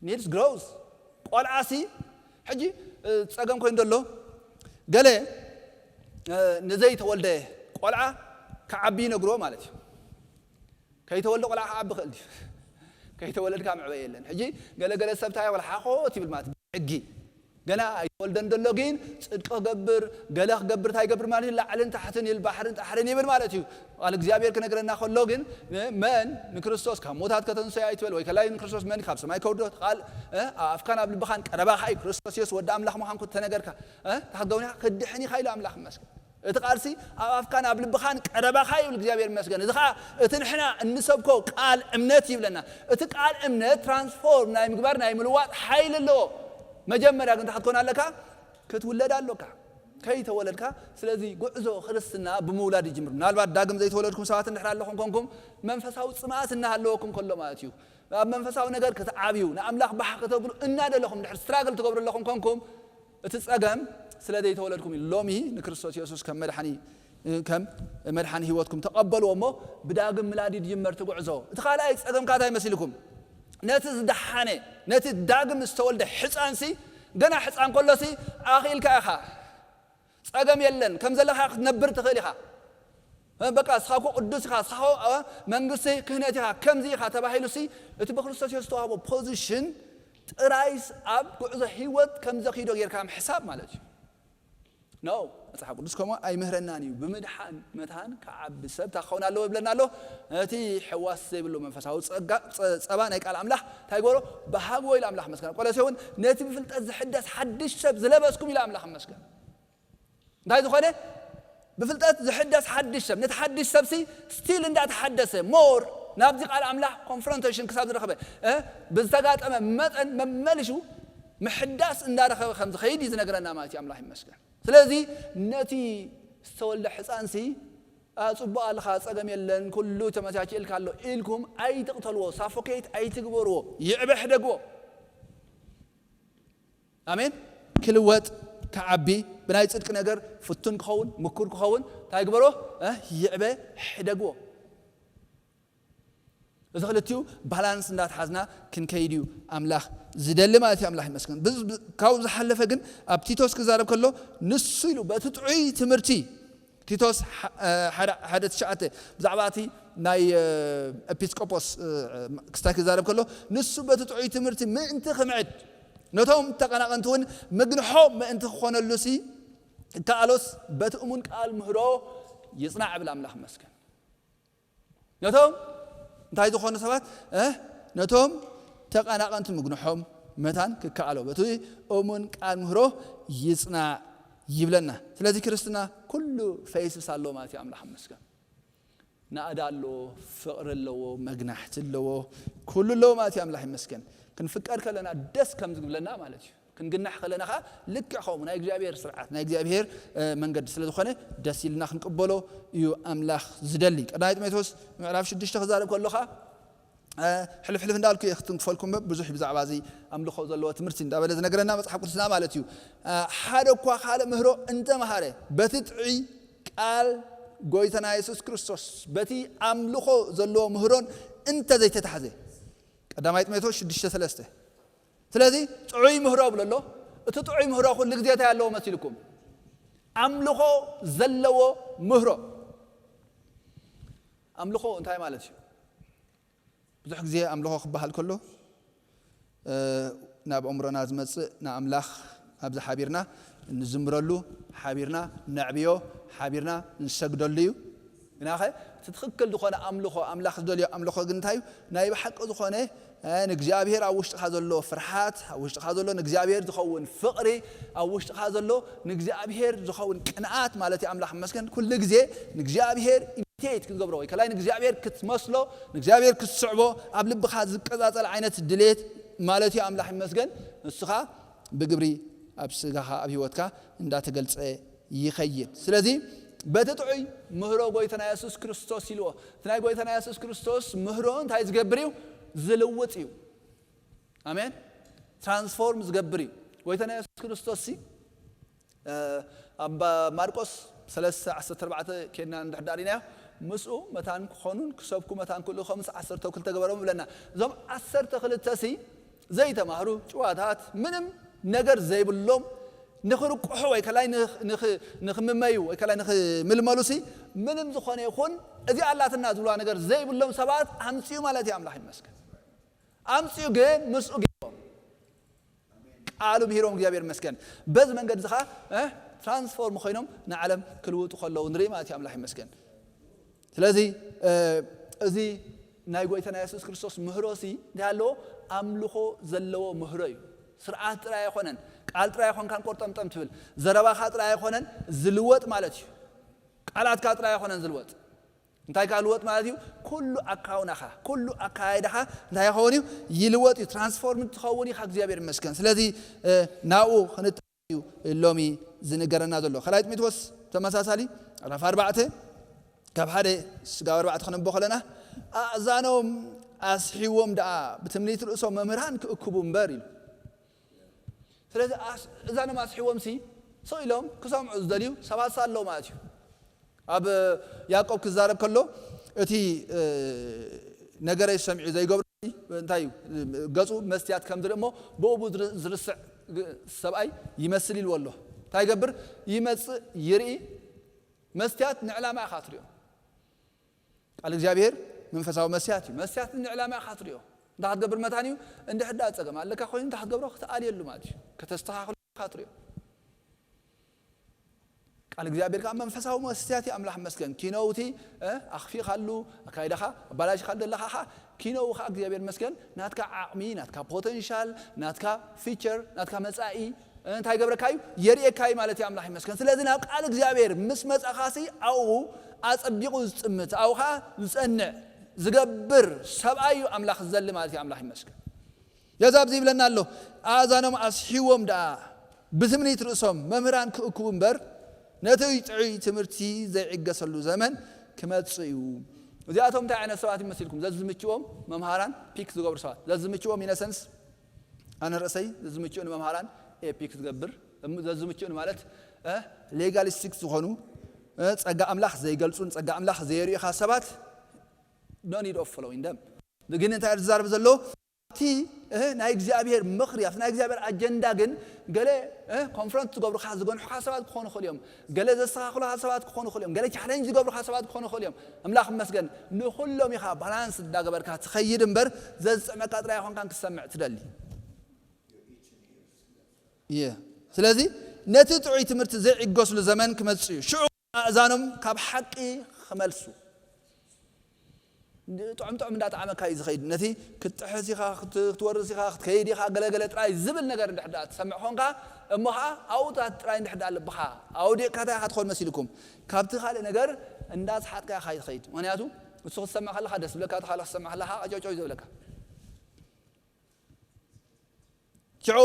ኒድስ ግሮውስ። ቆልዓሲ ሕጂ ጸገም ኮይኑ ዘሎ ገለ ንዘይተወልደ ቆልዓ ክዓቢ ይነግሮ ማለት እዩ። ከይተወልደ ቆልዓ ክዓቢ ክእል ድዩ? ከይተወለድካ መዕበይ የለን። ሕጂ ገለገለ ሰብ እንታይ ይብል? ሓኾት ይብል ማለት ሕጊ ገና ኣይተወልደን ዘሎ ግን ጽድቂ ክገብር ገለ ክገብር እንታይ ይገብር ማለት እዩ? ላዕልን ታሕትን ይብል ባሕርን ጣሕርን ይብል ማለት እዩ። ቃል እግዚኣብሔር ክነግረና ከሎ ግን መን ንክርስቶስ ካብ ሞታት ከተንሶ ኣይትበል ወይ ከላይ ንክርስቶስ መን ካብ ሰማይ ከውርዶ ቃል ኣፍካን ኣብ ልብኻን ቀረባኻ እዩ ክርስቶስ የሱስ ወዲ ኣምላኽ ምዃንኩ ተነገርካ ታክትገውኒኻ ክድሕን ኢኻ ኢሉ ኣምላኽ ይመስገን። እቲ ቃልሲ ኣብ ኣፍካን ኣብ ልብኻን ቀረባኻ ይብል እግዚኣብሔር ይመስገን። እዚ ኸዓ እቲ ንሕና እንሰብኮ ቃል እምነት ይብለና። እቲ ቃል እምነት ትራንስፎርም ናይ ምግባር ናይ ምልዋጥ ሓይሊ ኣለዎ። መጀመርያ ግን እንታይ ክትኮን ኣለካ? ክትውለድ ኣሎካ። ከይተወለድካ ስለዚ ጉዕዞ ክርስትና ብምውላድ ይጅምር። ምናልባት ዳግም ዘይተወለድኩም ሰባት እንድሕር ኣለኹም ኮንኩም መንፈሳዊ ጽምኣት እናሃለወኩም ከሎ ማለት እዩ። ኣብ መንፈሳዊ ነገር ክትዓብዩ ንኣምላኽ ባሕ ከተብሉ እናደለኹም ድሕር ስትራግል ትገብሩ ኣለኹም ኮንኩም እቲ ጸገም ስለ ዘይተወለድኩም እዩ። ሎሚ ንክርስቶስ የሱስ ከም መድሓኒ ከም መድሓኒ ህይወትኩም ተቐበልዎ እሞ ብዳግም ምላድ ይጅመር ትጉዕዞ። እቲ ካልኣይ ጸገምካ እንታይ መሲልኩም? ነቲ ዝደሓነ ነቲ ዳግም ዝተወልደ ሕፃንሲ ገና ሕፃን ከሎሲ ኣኽኢልካ ኢኻ። ጸገም የለን ከም ዘለኻ ክትነብር ትኽእል ኢኻ። በቃ እስኻ እኮ ቅዱስ ኢኻ፣ እስኻ መንግስቲ ክህነት ኢኻ፣ ከምዚ ኢኻ ተባሂሉሲ እቲ ብክርስቶስ የሱስ ዝተዋህቦ ፖዚሽን ጥራይስ ኣብ ጉዕዞ ህይወት ከም ዘኺዶ ጌርካ ምሕሳብ ማለት እዩ። ኖ መጽሓፍ ቅዱስ ከምኡ ኣይምህረናን እዩ። ብምድሓን መታን ክዓቢ ሰብ እንታይ ክኸውን ኣለዎ ይብለና ኣሎ? ነቲ ሕዋስ ዘይብሉ መንፈሳዊ ጸባ ናይ ቃል ኣምላኽ እንታይ ይገብሮ? ብሃግዎ ኢሉ ኣምላኽ መስገን። ቆሎሴ እውን ነቲ ብፍልጠት ዝሕደስ ሓድሽ ሰብ ዝለበስኩም ኢሉ ኣምላኽ መስገን። እንታይ ዝኾነ ብፍልጠት ዝሕደስ ሓድሽ ሰብ ነቲ ሓድሽ ሰብሲ ስቲል እንዳተሓደሰ ሞር ናብዚ ቃል ኣምላኽ ኮንፍሮንቴሽን ክሳብ ዝረኸበ ብዝተጋጠመ መጠን መመልሹ ምሕዳስ እንዳረኸበ ከም ዝኸይድ እዩ ዝነግረና ማለት እዩ። ኣምላኽ ይመስገን። ስለዚ ነቲ ዝተወልደ ሕፃንሲ ጽቡቕ ኣለኻ፣ ጸገም የለን፣ ኩሉ ተመቻችእልካ ኣሎ ኢልኩም ኣይትቕተልዎ፣ ሳፎኬት ኣይትግበርዎ፣ ይዕበ ሕደግዎ። ኣሜን። ክልወጥ ክዓቢ ብናይ ጽድቂ ነገር ፍቱን ክኸውን፣ ምኩር ክኸውን እንታይ ግበሮ? ይዕበ፣ ሕደግዎ። እዚ ክልቲኡ ባላንስ እንዳትሓዝና ክንከይድ እዩ ኣምላኽ ዝደሊ ማለት እዩ። ኣምላኽ ይመስገን። ካብኡ ዝሓለፈ ግን ኣብ ቲቶስ ክዛረብ ከሎ ንሱ ኢሉ በቲ ጥዑይ ትምህርቲ፣ ቲቶስ ሓደ ትሽዓተ፣ ብዛዕባ እቲ ናይ ኤፒስቆጶስ ክስታይ ክዛረብ ከሎ ንሱ በቲ ጥዑይ ትምህርቲ ምእንቲ ክምዕድ፣ ነቶም ተቐናቐንቲ እውን ምግንሖ ምእንቲ ክኾነሉ ሲ፣ እከኣሎስ በቲ እሙን ቃል ምህሮ ይጽናዕ እብል። ኣምላኽ ይመስገን። ነቶም እንታይ ዝኾኑ ሰባት ነቶም ተቐናቐንቲ ምግንሖም መታን ክከኣሎ በቲ እሙን ቃል ምህሮ ይጽናዕ ይብለና። ስለዚ ክርስትና ኩሉ ፌስስ ኣለዎ ማለት እዩ። ኣምላኽ ይመስገን። ናእዳ ኣለዎ፣ ፍቕሪ ኣለዎ፣ መግናሕቲ ኣለዎ፣ ኩሉ ኣለዎ ማለት እዩ። ኣምላኽ ይመስገን። ክንፍቀር ከለና ደስ ከም ዝብለና ማለት እዩ። ክንግናሕ ከለና ኸዓ ልክዕ ከምኡ ናይ እግዚኣብሔር ስርዓት፣ ናይ እግዚኣብሔር መንገዲ ስለ ዝኾነ ደስ ኢልና ክንቅበሎ እዩ ኣምላኽ ዝደሊ። ቀዳማይ ጢሞቴዎስ ምዕራፍ ሽዱሽተ ክዛረብ ከሎ ኸዓ ሕልፍ ሕልፍ እንዳልኩ እየ ክትንክፈልኩም፣ ብዙሕ ብዛዕባ እዚ ኣምልኾ ዘለዎ ትምህርቲ እንዳበለ ዝነገረና መጽሓፍ ቅዱስና ማለት እዩ። ሓደ እኳ ካልእ ምህሮ እንተመሃረ በቲ ጥዑይ ቃል ጎይታና የሱስ ክርስቶስ በቲ ኣምልኾ ዘለዎ ምህሮን እንተዘይተታሕዘ፣ ቀዳማይ ጢሞቴዎስ ሽዱሽተ ሰለስተ። ስለዚ ጥዑይ ምህሮ ብሎ ኣሎ። እቲ ጥዑይ ምህሮ ኩሉ ግዜ እንታይ ኣለዎ መሲልኩም? ኣምልኾ ዘለዎ ምህሮ። ኣምልኾ እንታይ ማለት እዩ? ብዙሕ ግዜ ኣምልኾ ክበሃል ከሎ ናብ ኣእምሮና ዝመጽእ ንኣምላኽ ኣብዚ ሓቢርና እንዝምረሉ፣ ሓቢርና ነዕብዮ፣ ሓቢርና ንሰግደሉ እዩ። ግናኸ እቲ ትኽክል ዝኾነ ኣምልኾ፣ ኣምላኽ ዝደልዮ ኣምልኾ ግን እንታይ እዩ? ናይ ብሓቂ ዝኾነ ንእግዚኣብሔር ኣብ ውሽጥኻ ዘሎ ፍርሓት፣ ኣብ ውሽጥኻ ዘሎ ንእግዚኣብሔር ዝኸውን ፍቕሪ፣ ኣብ ውሽጥኻ ዘሎ ንእግዚኣብሔር ዝኸውን ቅንኣት ማለት እዩ። ኣምላኽ ይመስገን። ኩሉ ግዜ ንእግዚኣብሔር ኢሚቴት ክትገብሮ ወይ ከላይ ንእግዚኣብሔር ክትመስሎ፣ ንእግዚኣብሔር ክትስዕቦ ኣብ ልብኻ ዝቀጻጸል ዓይነት ድሌት ማለት እዩ። ኣምላኽ ይመስገን። ንስኻ ብግብሪ ኣብ ስጋኻ ኣብ ህይወትካ እንዳተገልጸ ይኸይድ። ስለዚ በቲ ጥዑይ ምህሮ ጎይታና የሱስ ክርስቶስ ኢልዎ። እቲ ናይ ጎይታና የሱስ ክርስቶስ ምህሮ እንታይ ዝገብር እዩ? ዝልውጥ እዩ። ኣሜን። ትራንስፎርም ዝገብር እዩ። ጎይታና የሱስ ክርስቶስ ሲ ኣብ ማርቆስ ሰለስተ ዓሰርተ ኣርባዕተ ኬድና እንድሕር ዳሪናዮ፣ ምስኡ መታን ክኾኑን ክሰብኩ መታን ክልኡ ከምስ ዓሰርተ ክልተ ገበሮም ይብለና። እዞም ዓሰርተ ክልተ ሲ ዘይተማህሩ ጭዋታት፣ ምንም ነገር ዘይብሎም፣ ንኽርቁሑ ወይ ከላይ ንኽምመዩ ወይ ከላይ ንኽምልመሉ ሲ ምንም ዝኾነ ይኹን እዚኣ ኣላትና ዝብልዋ ነገር ዘይብሎም ሰባት ኣምፅኡ ማለት እዩ። ኣምላኽ ይመስገን። ኣምፅኡ ግን ምስኡ ገይሮም ቃሉ ብሂሮም እግዚኣብሔር ይመስገን። በዚ መንገዲ ዝኻ ትራንስፎርም ኮይኖም ንዓለም ክልውጡ ከለዉ ንርኢ ማለት እዩ። ኣምላኽ ይመስገን። ስለዚ እዚ ናይ ጎይታና የሱስ ክርስቶስ ምህሮ ሲ እንታይ ኣለዎ? ኣምልኾ ዘለዎ ምህሮ እዩ። ስርዓት ጥራይ ኣይኮነን። ቃል ጥራይ ኣይኮንካን ቆርጠምጠም ትብል። ዘረባኻ ጥራይ ኣይኮነን ዝልወጥ ማለት እዩ። ቃላትካ ጥራይ ኣይኮነን ዝልወጥ። እንታይ ካልወጥ ማለት እዩ? ኩሉ ኣካውናኻ፣ ኩሉ ኣካይዳኻ እንታይ ይኸውን እዩ? ይልወጥ እዩ። ትራንስፎርም ትኸውን ኢኻ። እግዚኣብሔር ይመስገን። ስለዚ ናብኡ ክንጠ እዩ ሎሚ ዝንገረና ዘሎ። ካልኣይ ጢሞቴዎስ ተመሳሳሊ ምዕራፍ ኣርባዕተ ካብ ሓደ ስጋብ ኣርባዕተ ክነንቦ ከለና፣ ኣእዛኖም ኣስሒዎም ደኣ ብትምኒት ርእሶም መምህራን ክእክቡ እምበር ኢሉ። ስለዚ እዛኖም ኣስሒዎም ሲ ሰው ኢሎም ክሰምዑ ዝደልዩ ሰባት ኣለዉ ማለት እዩ። ኣብ ያዕቆብ ክዛረብ ከሎ እቲ ነገረይ ሰሚዑ ዘይገብሮ እንታይ እዩ? ገጹ መስትያት ከም ዝርኢ እሞ ብእቡ ዝርስዕ ሰብኣይ ይመስል ኢልዎ ኣሎ። እንታይ ይገብር? ይመጽእ፣ ይርኢ። መስትያት ንዕላማ ኢኻ ትሪኦ። ቃል እግዚኣብሔር መንፈሳዊ መስትያት እዩ። መስትያት ንዕላማ ኢኻ ትሪኦ። እንታይ ክትገብር መታን እዩ? እንድሕር ዳ ጸገም ኣለካ ኮይኑ እንታይ ክትገብሮ? ክትኣልየሉ ማለት እዩ። ከተስተኻኽሎ ኢኻ ትሪኦ። ቃል እግዚኣብሔር ከዓ መንፈሳዊ መስትያት እዩ። ኣምላኽ መስገን። ኪኖውቲ ኣኽፊኻሉ፣ ኣካይዳኻ ኣባላሽኻሉ ዘለኻ ኸዓ ኪኖው ኸዓ እግዚኣብሔር መስገን ናትካ ዓቕሚ፣ ናትካ ፖተንሻል፣ ናትካ ፊቸር፣ ናትካ መጻኢ እንታይ ገብረካ እዩ? የርእየካ እዩ ማለት እዩ። ኣምላኽ ይመስገን። ስለዚ ናብ ቃል እግዚኣብሔር ምስ መጻኻሲ ኣብኡ ኣጸቢቑ ዝጥምት፣ ኣብኡ ኸዓ ዝጸንዕ ዝገብር ሰብኣይ እዩ ኣምላኽ ዝደሊ ማለት እዩ። ኣምላኽ ይመስገን። የዛብ ይብለና ኣሎ፣ ኣእዛኖም ኣስሒዎም ደኣ ብትምኒት ርእሶም መምህራን ክእክቡ እምበር ነቲ ጥዑይ ትምህርቲ ዘይዕገሰሉ ዘመን ክመጽእ እዩ። እዚኣቶም እንታይ ዓይነት ሰባት ይመስልኩም? ዘዝምችዎም መምሃራን ፒክ ዝገብሩ ሰባት። ዘዝምችዎም ኢነሰንስ ኣነ ርእሰይ ዘዝምችኡ ንመምሃራን ኤ ፒክ ዝገብር እም- ዘዝምችኡን ማለት ሌጋሊስቲክ ዝኾኑ እ፣ ጸጋ ኣምላኽ ዘይገልጹን ጸጋ ኣምላኽ ዘየርእዩኻ ሰባት no need of following them። ግን እንታይ ዝዛረብ ዘሎ ኣብቲ እ፣ ናይ እግዚኣብሔር ምኽሪ ኣብቲ ናይ እግዚኣብሔር ኣጀንዳ ግን ገለ ኮንፍሮንት ዝገብሩኻ ዝገንሑኻ ሰባት ክኾኑ ይኽእሉ እዮም። ገለ ዘስተኻኽሉኻ ሰባት ክኾኑ ይኽእሉ እዮም። ገለ ቻለንጅ ዝገብሩኻ ሰባት ክኾኑ ይኽእሉ እዮም። ኣምላኽ ይመስገን ንኹሎም ኢኻ ባላንስ እንዳገበርካ ትኸይድ እምበር ዘዝጥዕመካ ጥራይ ኣይኮንካን ክትሰምዕ ትደሊ። እየ። ስለዚ ነቲ ጥዑይ ትምህርቲ ዘይዕገስሉ ዘመን ክመጽእ እዩ። ሽዑ ኣእዛኖም ካብ ሓቂ ክመልሱ። ጥዑም ጥዑም እንዳጠዓመካ እዩ ዝኸይድ። ነቲ ክትጥሕስ ኢኻ፣ ክት- ክትወርስ ኢኻ፣ ክትከይድ ኢኻ፣ ገለገለ ጥራይ ዝብል ነገር እንድሕር ደኣ ትሰምዕ ኾንካ፣ እሞ ኸዓ ኣብኡታት ጥራይ እንድሕር ደኣ ልብኻ ኣውዲቕካ እንታይ ኢኻ ትኾን መሲልኩም? ካብቲ ካልእ ነገር እንዳስሓጥካ ኢኻ ትኸይድ። ምኽንያቱ እሱ ክትሰምዕ ከለኻ ደስ ዝብለካ፣ እቲ ካልእ ክትሰምዕ ከለኻ ቀጨውጨው እዩ ዘብለካ። ሽዑ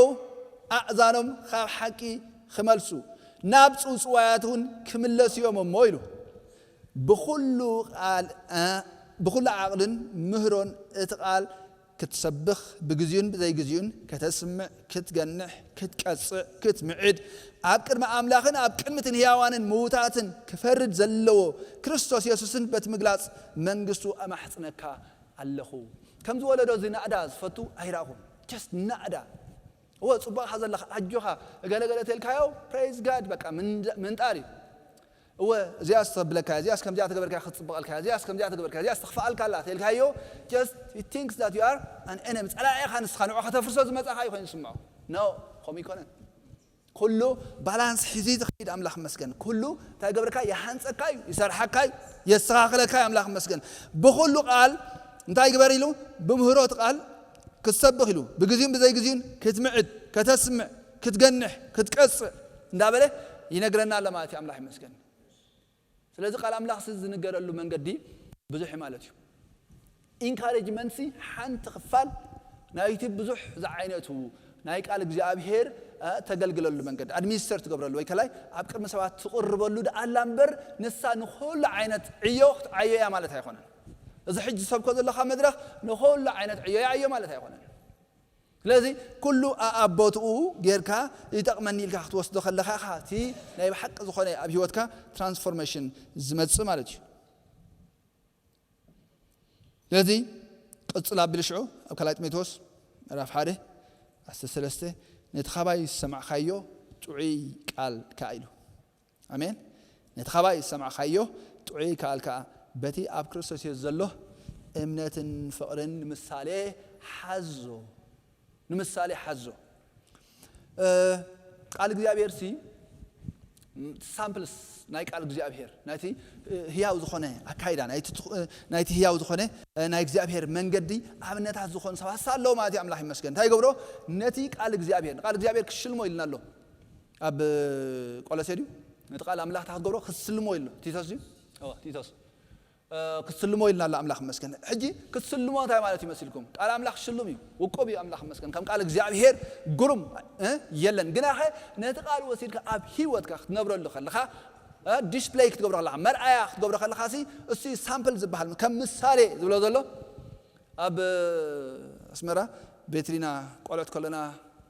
ኣእዛኖም ካብ ሓቂ ክመልሱ ናብ ጽውጽዋያት እውን ክምለሱ እዮም እሞ ኢሉ። ብኹሉ ቃል እ፣ ብኹሉ ዓቕልን ምህሮን እቲ ቃል ክትሰብኽ ብግዜኡን ብዘይግዜኡን ከተስምዕ ክትገንሕ ክትቀጽዕ ክትምዕድ ኣብ ቅድሚ ኣምላኽን ኣብ ቅድሚ እትን ህያዋንን ምውታትን ክፈርድ ዘለዎ ክርስቶስ የሱስን በቲ ምግላጽ መንግስቱ ኣማሕጽነካ ኣለኹ። ከምዚ ወለዶ እዚ ናእዳ ዝፈቱ ኣይረኣኹን። ጀስት ናእዳ። እወ ጽቡቕኻ ዘለኻ ኣጆኻ እገለገለ ተልካዮ ፕሬዝ ጋድ በቃ ምንጣር እዩ። እወ እዚኣስ ተብለካ እዚኣስ ከምዚኣ ተገበርካ ክትጽብቐልካ እዚኣስ ከምዚኣ ተገበርካ እዚኣስ ተኽፍኣልካ ኣላ ተልካዮ just he thinks that you are an enemy ጸላኢ ኢኻ ንስኻ ንዑ ከተፍርሶ ዝመጻኻ እዩ ኮይኑ ዝስምዖ። ኖ ከምኡ ይኮነን። ኩሉ ባላንስ ሒዙ ዝኸይድ ኣምላኽ መስገን። ኩሉ እንታይ ገብርካ ይሃንጸካ እዩ፣ ይሰርሓካ እዩ፣ የስተኻኽለካ እዩ ኣምላኽ መስገን። ብኹሉ ቃል እንታይ ግበር ኢሉ ብምህሮት ቃል ክትሰብኽ ኢሉ ብግዜን ብዘይግዜን ክትምዕድ ከተስምዕ ክትገንሕ ክትቀጽዕ እንዳበለ ይነግረና ኣሎ ማለት እዩ። ኣምላኽ ይመስገን። ስለዚ ቃል ኣምላኽ ሲ ዝንገረሉ መንገዲ ብዙሕ እዩ ማለት እዩ። ኢንካሬጅመንት ሲ ሓንቲ ክፋል ናይቲ ብዙሕ ዝዓይነቱ ናይ ቃል እግዚኣብሔር ተገልግለሉ መንገዲ ኣድሚኒስተር ትገብረሉ ወይ ከላይ ኣብ ቅድሚ ሰባት ትቕርበሉ ደኣላ እምበር ንሳ ንኹሉ ዓይነት ዕዮ ክትዓዮ እያ ማለት ኣይኮነን። እዚ ሕጂ ዝሰብኮ ዘለኻ መድረኽ ንኹሉ ዓይነት ዕዮ ይዓዮ ማለት ኣይኮነን። ስለዚ ኩሉ ኣኣቦትኡ ጌርካ ይጠቕመኒ ኢልካ ክትወስዶ ከለኻ ኢኻ እቲ ናይ ብሓቂ ዝኾነ ኣብ ህይወትካ ትራንስፎርሜሽን ዝመጽእ ማለት እዩ። ስለዚ ቅጽል ኣቢሉ ሽዑ ኣብ ካልኣይ ጢሞቴዎስ ምዕራፍ ሓደ ዓሰርተ ሰለስተ ነቲ ካባይ ዝሰማዕካዮ ጥዑይ ቃል ከኣ ኢሉ። ኣሜን። ነቲ ካባይ ዝሰማዕካዮ ጥዑይ ቃል ከኣ በቲ ኣብ ክርስቶስ የሱስ ዘሎ እምነትን ፍቕርን ንምሳሌ ሓዞ። ንምሳሌ ሓዞ። ቃል እግዚኣብሔር ሲ ሳምፕልስ ናይ ቃል እግዚኣብሔር ናይቲ ህያው ዝኾነ ኣካይዳ ናይቲ ህያው ዝኾነ ናይ እግዚኣብሔር መንገዲ ኣብነታት ዝኾኑ ሰባት ኣለዎ ማለት እዩ። ኣምላኽ ይመስገን። እንታይ ይገብሮ? ነቲ ቃል እግዚኣብሔር ንቃል እግዚኣብሔር ክሽልሞ ኢልና ኣሎ ኣብ ቆሎሴ ድዩ? ነቲ ቃል ኣምላኽ እንታይ ክትገብሮ ክትስልሞ ኢሉ ቲቶስ ድዩ? ቲቶስ ክትስልሞ ኢልና ኣሎ። ኣምላኽ መስገን። ሕጂ ክትስልሞ እንታይ ማለት ይመስልኩም? ቃል ኣምላኽ ሽሉም እዩ፣ ውቁብ እዩ። ኣምላኽ መስገን። ከም ቃል እግዚኣብሔር ግሩም የለን። ግናኸ ነቲ ቃል ወሲድካ ኣብ ህይወትካ ክትነብረሉ ከለኻ ዲስፕሌይ ክትገብሮ ከለኻ መርኣያ ክትገብሮ ከለኻ ሲ እሱ ሳምፕል ዝበሃል ከም ምሳሌ ዝብሎ ዘሎ ኣብ ኣስመራ ቤትሪና ቆልዑት ከለና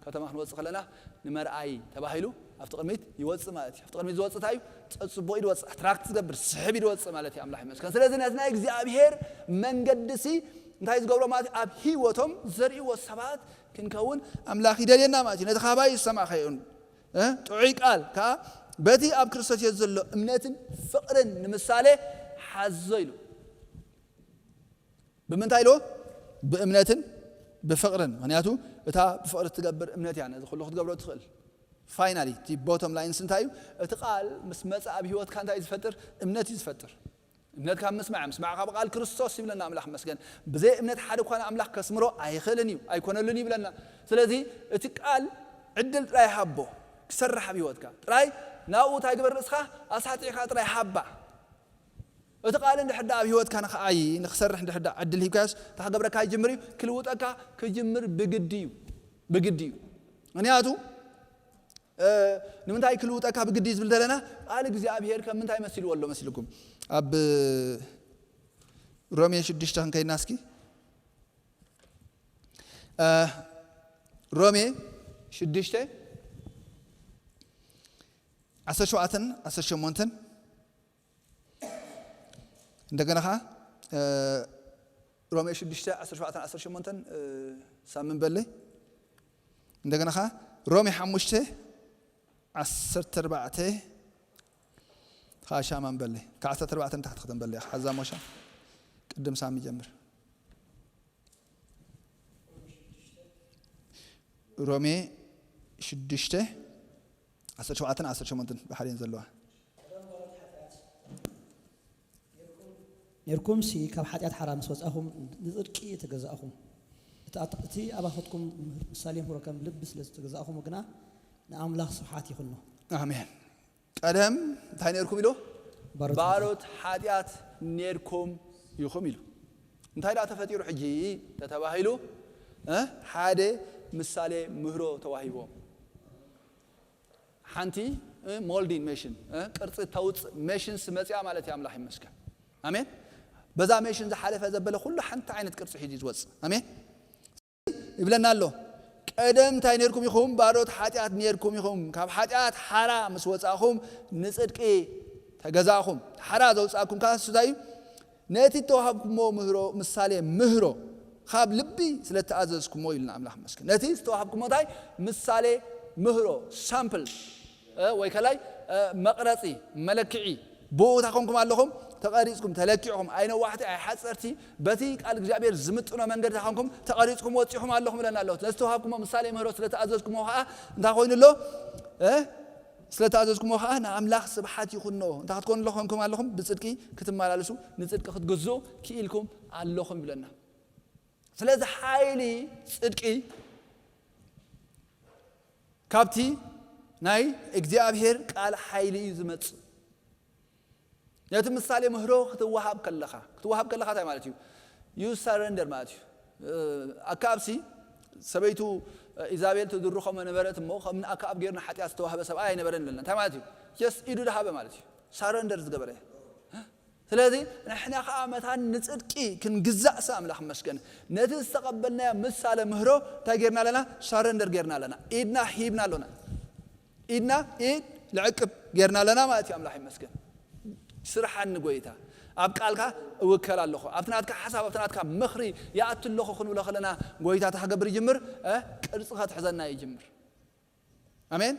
ከተማ ክንወፅእ ከለና ንመርኣይ ተባሂሉ ኣብቲ ቅድሚት ይወፅእ ማለት እዩ። ኣብቲ ቅድሚት ዝወፅእ እንታይ እዩ? ፀፅቡቕ እዩ ዝወፅእ፣ ኣትራክት ዝገብር ስሕብ እዩ ዝወፅእ ማለት እዩ። ኣምላኽ ይመስገን። ስለዚ ነቲ ናይ እግዚኣብሔር መንገዲ ሲ እንታይ ዝገብሮ ማለት እዩ? ኣብ ህይወቶም ዘርእዎ ሰባት ክንከውን ኣምላኽ ይደልየና ማለት እዩ። ነቲ ካባይ ዝሰማዕካዮን ጥዑይ ቃል ከዓ በቲ ኣብ ክርስቶስ የሱስ ዘሎ እምነትን ፍቕርን ንምሳሌ ሓዞ ኢሉ። ብምንታይ ኢልዎ? ብእምነትን ብፍቕርን። ምኽንያቱ እታ ብፍቕሪ እትገብር እምነት እያ ነዚ ኩሉ ክትገብሮ ትኽእል። ፋይናሊ እቲ ቦቶም ላይንስ እንታይ እዩ? እቲ ቃል ምስ መፀ ኣብ ህይወትካ እንታይ እዩ ዝፈጥር? እምነት እዩ ዝፈጥር። እምነት ካብ ምስማዕ፣ ምስማዕ ካብ ቃል ክርስቶስ ይብለና ኣምላኽ መስገን። ብዘይ እምነት ሓደ እኳ ንኣምላኽ ከስምሮ ኣይኽእልን እዩ ኣይኮነሉን እዩ ይብለና። ስለዚ እቲ ቃል ዕድል ጥራይ ሃቦ ክሰርሕ ኣብ ህይወትካ ጥራይ ናብኡ እንታይ ግበር ርእስኻ ኣሳጢዕካ ጥራይ ሃባ። እቲ ቃል እንድሕር ደኣ ኣብ ህይወትካ ንኽዓይ ንኽሰርሕ እንድሕር ደኣ ዕድል ሂብካዮስ እንታይ ክገብረካ ይጅምር እዩ? ክልውጠካ ክጅምር ብግዲ እዩ። ብግዲ እዩ። ምክንያቱ ንምንታይ ክልውጠካ ብግዲ እዩ ዝብል ዘለና ቃል እግዚኣብሔር ከም ምንታይ መሲልዎ ኣሎ መሲልኩም? ኣብ ሮሜ ሽዱሽተ ክንከይድና እስኪ። ሮሜ ሽዱሽተ ዓሰርተ ሸውዓተን ዓሰርተ ሸሞንተን። እንደገና ኸዓ ሮሜ ሽዱሽተ ዓሰርተ ሸውዓተን ዓሰርተ ሸሞንተን ሳምን በለይ። እንደገና ኸዓ ሮሜ ሓሙሽተ ዓሰርተ ኣርባዕተ ኸዓ ሻማን በለይ። ካብ ዓሰርተ ኣርባዕተ ንታሕቲ ክተንበለይ ሓዛ ሞሻ ቅድም ሳሚ ጀምር። ሮሜ ሽዱሽተ ዓሰርተ ሸውዓተን ዓሰርተ ሸሞንተን ብሓደ እየን ዘለዋ። ኔርኩምሲ ካብ ሓጢኣት ሓራ ምስ ወጻኹም ንጽድቂ ተገዛእኹም። እቲ ኣት- እቲ ኣባኹትኩም ምሳሌ ምህሮ ከም ልቢ ስለ ዝተገዛእኹም ግና ንኣምላኽ ስብሓት ይኹኖ። ኣሜን። ቀደም እንታይ ኔርኩም ኢሉ? ባሮት ባሮት ሓጢኣት ኔርኩም ኢኹም ኢሉ። እንታይ ደኣ ተፈጢሩ ሕጂ ተተባሂሉ? እ? ሓደ ምሳሌ ምህሮ ተዋሂቦም። ሓንቲ ሞልዲን ሜሽን ቅርፂ ተውፅእ ሜሽን ስመፅያ ማለት እዩ። ኣምላኽ ይመስገን። ኣሜን። በዛ ሜሽን ዝሓለፈ ዘበለ ኩሉ ሓንቲ ዓይነት ቅርፂ ሒዙ ዝወፅእ። ኣሜን። ይብለና ኣሎ። ቀደም እንታይ ኔርኩም ኢኹም? ባሮት ሓጢኣት ኔርኩም ኢኹም። ካብ ሓጢኣት ሓራ ምስ ወፃእኹም ንፅድቂ ተገዛእኹም። ሓራ ዘውፃእኩም ከዓ እሱ እንታይ እዩ? ነቲ እተዋሃብኩሞ ምህሮ ምሳሌ ምህሮ ካብ ልቢ ስለ እተኣዘዝኩሞ ኢልና ኣምላኽ መስገን። ነቲ ዝተዋሃብኩሞ እንታይ ምሳሌ ምህሮ ሳምፕል ወይ ከላይ መቕረፂ መለክዒ ብኡ እንታይ ኮንኩም ኣለኹም? ተቐሪፅኩም ተለኪዕኹም ኣይነዋሕቲ ኣይሓፀርቲ በቲ ቃል እግዚኣብሔር ዝምጥኖ መንገዲ እንታይ ኮንኩም? ተቐሪፅኩም ወፂኹም ኣለኹም ብለና ኣለኹ። ነዚ ዝተዋሃብኩሞ ምሳሌ ምህሮ ስለ ተኣዘዝኩሞ ከዓ እንታይ ኮይኑ ኣሎ? ስለተኣዘዝኩሞ ከዓ ንኣምላኽ ስብሓት ይኹኖ። እንታይ ክትኮኑ ኣለኹም ኣለኹም? ብፅድቂ ክትመላለሱ ንፅድቂ ክትግዝኡ ክኢልኩም ኣለኹም ይብለና። ስለዚ ሓይሊ ፅድቂ ካብቲ ናይ እግዚኣብሔር ቃል ሓይሊ እዩ ዝመፅእ። ነቲ ምሳሌ ምህሮ ክትወሃብ ከለኻ ክትወሃብ ከለኻ እንታይ ማለት እዩ? ዩ ሰረንደር ማለት እዩ። ኣካብሲ ሰበይቱ ኢዛቤል ትድርኸሞ ነበረት እሞ ከም ንኣካብ ገይሩ ንሓጢኣት ዝተዋህበ ሰብኣይ ኣይነበረን ይብለና። እንታይ ማለት እዩ? ጀስት ኢዱ ድሃበ ማለት እዩ። ሳረንደር ዝገበረ። ስለዚ ንሕና ከዓ መታን ንፅድቂ ክንግዛእ ስ ኣምላኽ መስገን ነቲ ዝተቐበልናዮ ምሳሌ ምህሮ እንታይ ጌርና ኣለና? ሳረንደር ጌርና ኣለና። ኢድና ሂብና ኣሎና። ኢድና ኢድ ልዕቅብ ጌርና ኣለና ማለት እዩ። ኣምላኽ ይመስገን። ስርሓኒ ጎይታ፣ ኣብ ቃልካ እውከል ኣለኹ፣ ኣብቲ ናትካ ሓሳብ ኣብቲ ናትካ ምኽሪ ይኣቱ ኣለኹ ክንብሎ ከለና ጎይታ እንታይ ክገብር ይጅምር? ቅርፂ ከትሕዘና ይጅምር። ኣሜን።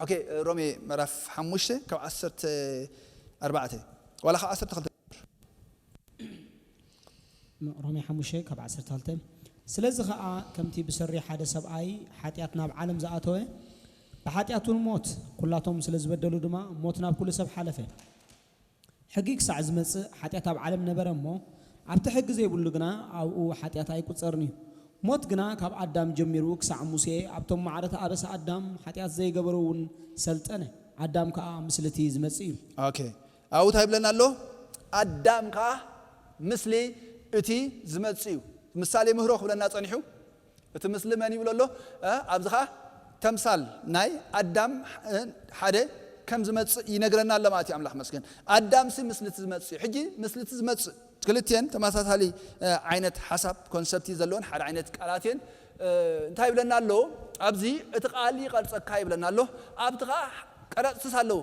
ኦኬ። ሮሜ ምዕራፍ ሓሙሽተ ካብ ዓሰርተ ኣርባዕተ ዋላ ካብ ዓሰርተ ክልተ ሮሜ ሓሙሽተ ካብ ዓሰርተ ክልተ ስለዚ ኸዓ ከምቲ ብሰሪ ሓደ ሰብኣይ ሓጢኣት ናብ ዓለም ዝኣተወ ብሓጢኣት እውን ሞት ኩላቶም ስለ ዝበደሉ ድማ ሞት ናብ ኩሉ ሰብ ሓለፈ። ሕጊ ክሳዕ ዝመጽእ ሓጢኣት ኣብ ዓለም ነበረ እሞ ኣብቲ ሕጊ ዘይብሉ ግና ኣብኡ ሓጢኣት ኣይቁጸርን እዩ። ሞት ግና ካብ ኣዳም ጀሚሩ ክሳዕ ሙሴ ኣብቶም ማዕረቲ ኣበሳ ኣዳም ሓጢኣት ዘይገበሩ እውን ሰልጠነ። ኣዳም ከኣ ምስልቲ ዝመጽእ እዩ። ኦኬ። ኣብኡ እንታይ ይብለና ኣሎ? ኣዳም ከኣ ምስሊ እቲ ዝመጽእ እዩ። ምሳሌ ምህሮ ክብለና ጸኒሑ እቲ ምስሊ መን ይብሎ ኣሎ? ኣብዚ ኸዓ ተምሳል ናይ ኣዳም ሓደ ከም ዝመጽእ ይነግረና ኣሎ ማለት እዩ። ኣምላኽ መስገን ኣዳምሲ ምስልቲ ዝመጽእ እዩ። ሕጂ ምስልቲ ዝመጽእ ክልትኤን ተመሳሳሊ ዓይነት ሓሳብ ኮንሰፕት ዘለዎን ሓደ ዓይነት ቃላት እየን። እንታይ ይብለና ኣሎ? ኣብዚ እቲ ቃል ይቐርጸካ ይብለና ኣሎ። ኣብቲ ኸዓ ቀረጽትስ ኣለዉ።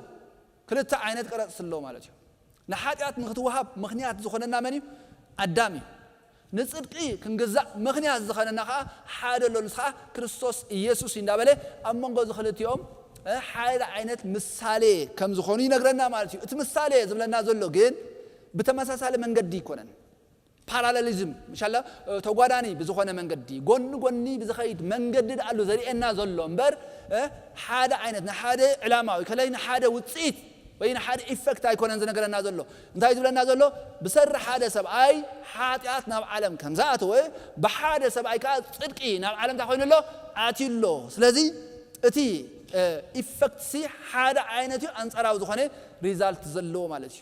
ክልተ ዓይነት ቀረጽቲ ኣለዉ ማለት እዩ። ንሓጢኣት ንክትወሃብ ምኽንያት ዝኾነና መን እዩ? ኣዳም እዩ። ንፅድቂ ክንግዛእ ምኽንያት ዝኾነና ከዓ ሓደ ኣሎ፣ ንሱ ከዓ ክርስቶስ ኢየሱስ እዩ እንዳበለ ኣብ መንጎ እዚ ክልቲኦም ሓደ ዓይነት ምሳሌ ከም ዝኾኑ ይነግረና ማለት እዩ። እቲ ምሳሌ ዝብለና ዘሎ ግን ብተመሳሳሊ መንገዲ ኣይኮነን። ፓራሌሊዝም ምሻላ ተጓዳኒ ብዝኾነ መንገዲ ጎኒ ጎኒ ብዝኸይድ መንገዲ ደኣሉ ዘርእየና ዘሎ እምበር ሓደ ዓይነት ንሓደ ዕላማ ወይ ከላይ ንሓደ ውፅኢት ወይ ንሓደ ኢፈክት ኣይኮነን ዝነገረና ዘሎ። እንታይ ዝብለና ዘሎ? ብሰሪ ሓደ ሰብኣይ ሓጢኣት ናብ ዓለም ከም ዝኣተወ ብሓደ ሰብኣይ ከዓ ፅድቂ ናብ ዓለም እንታይ ኮይኑ ኣሎ? ኣትዩ ኣሎ። ስለዚ እቲ ኢፈክት ሲ ሓደ ዓይነት እዩ፣ ኣንፃራዊ ዝኾነ ሪዛልት ዘለዎ ማለት እዩ።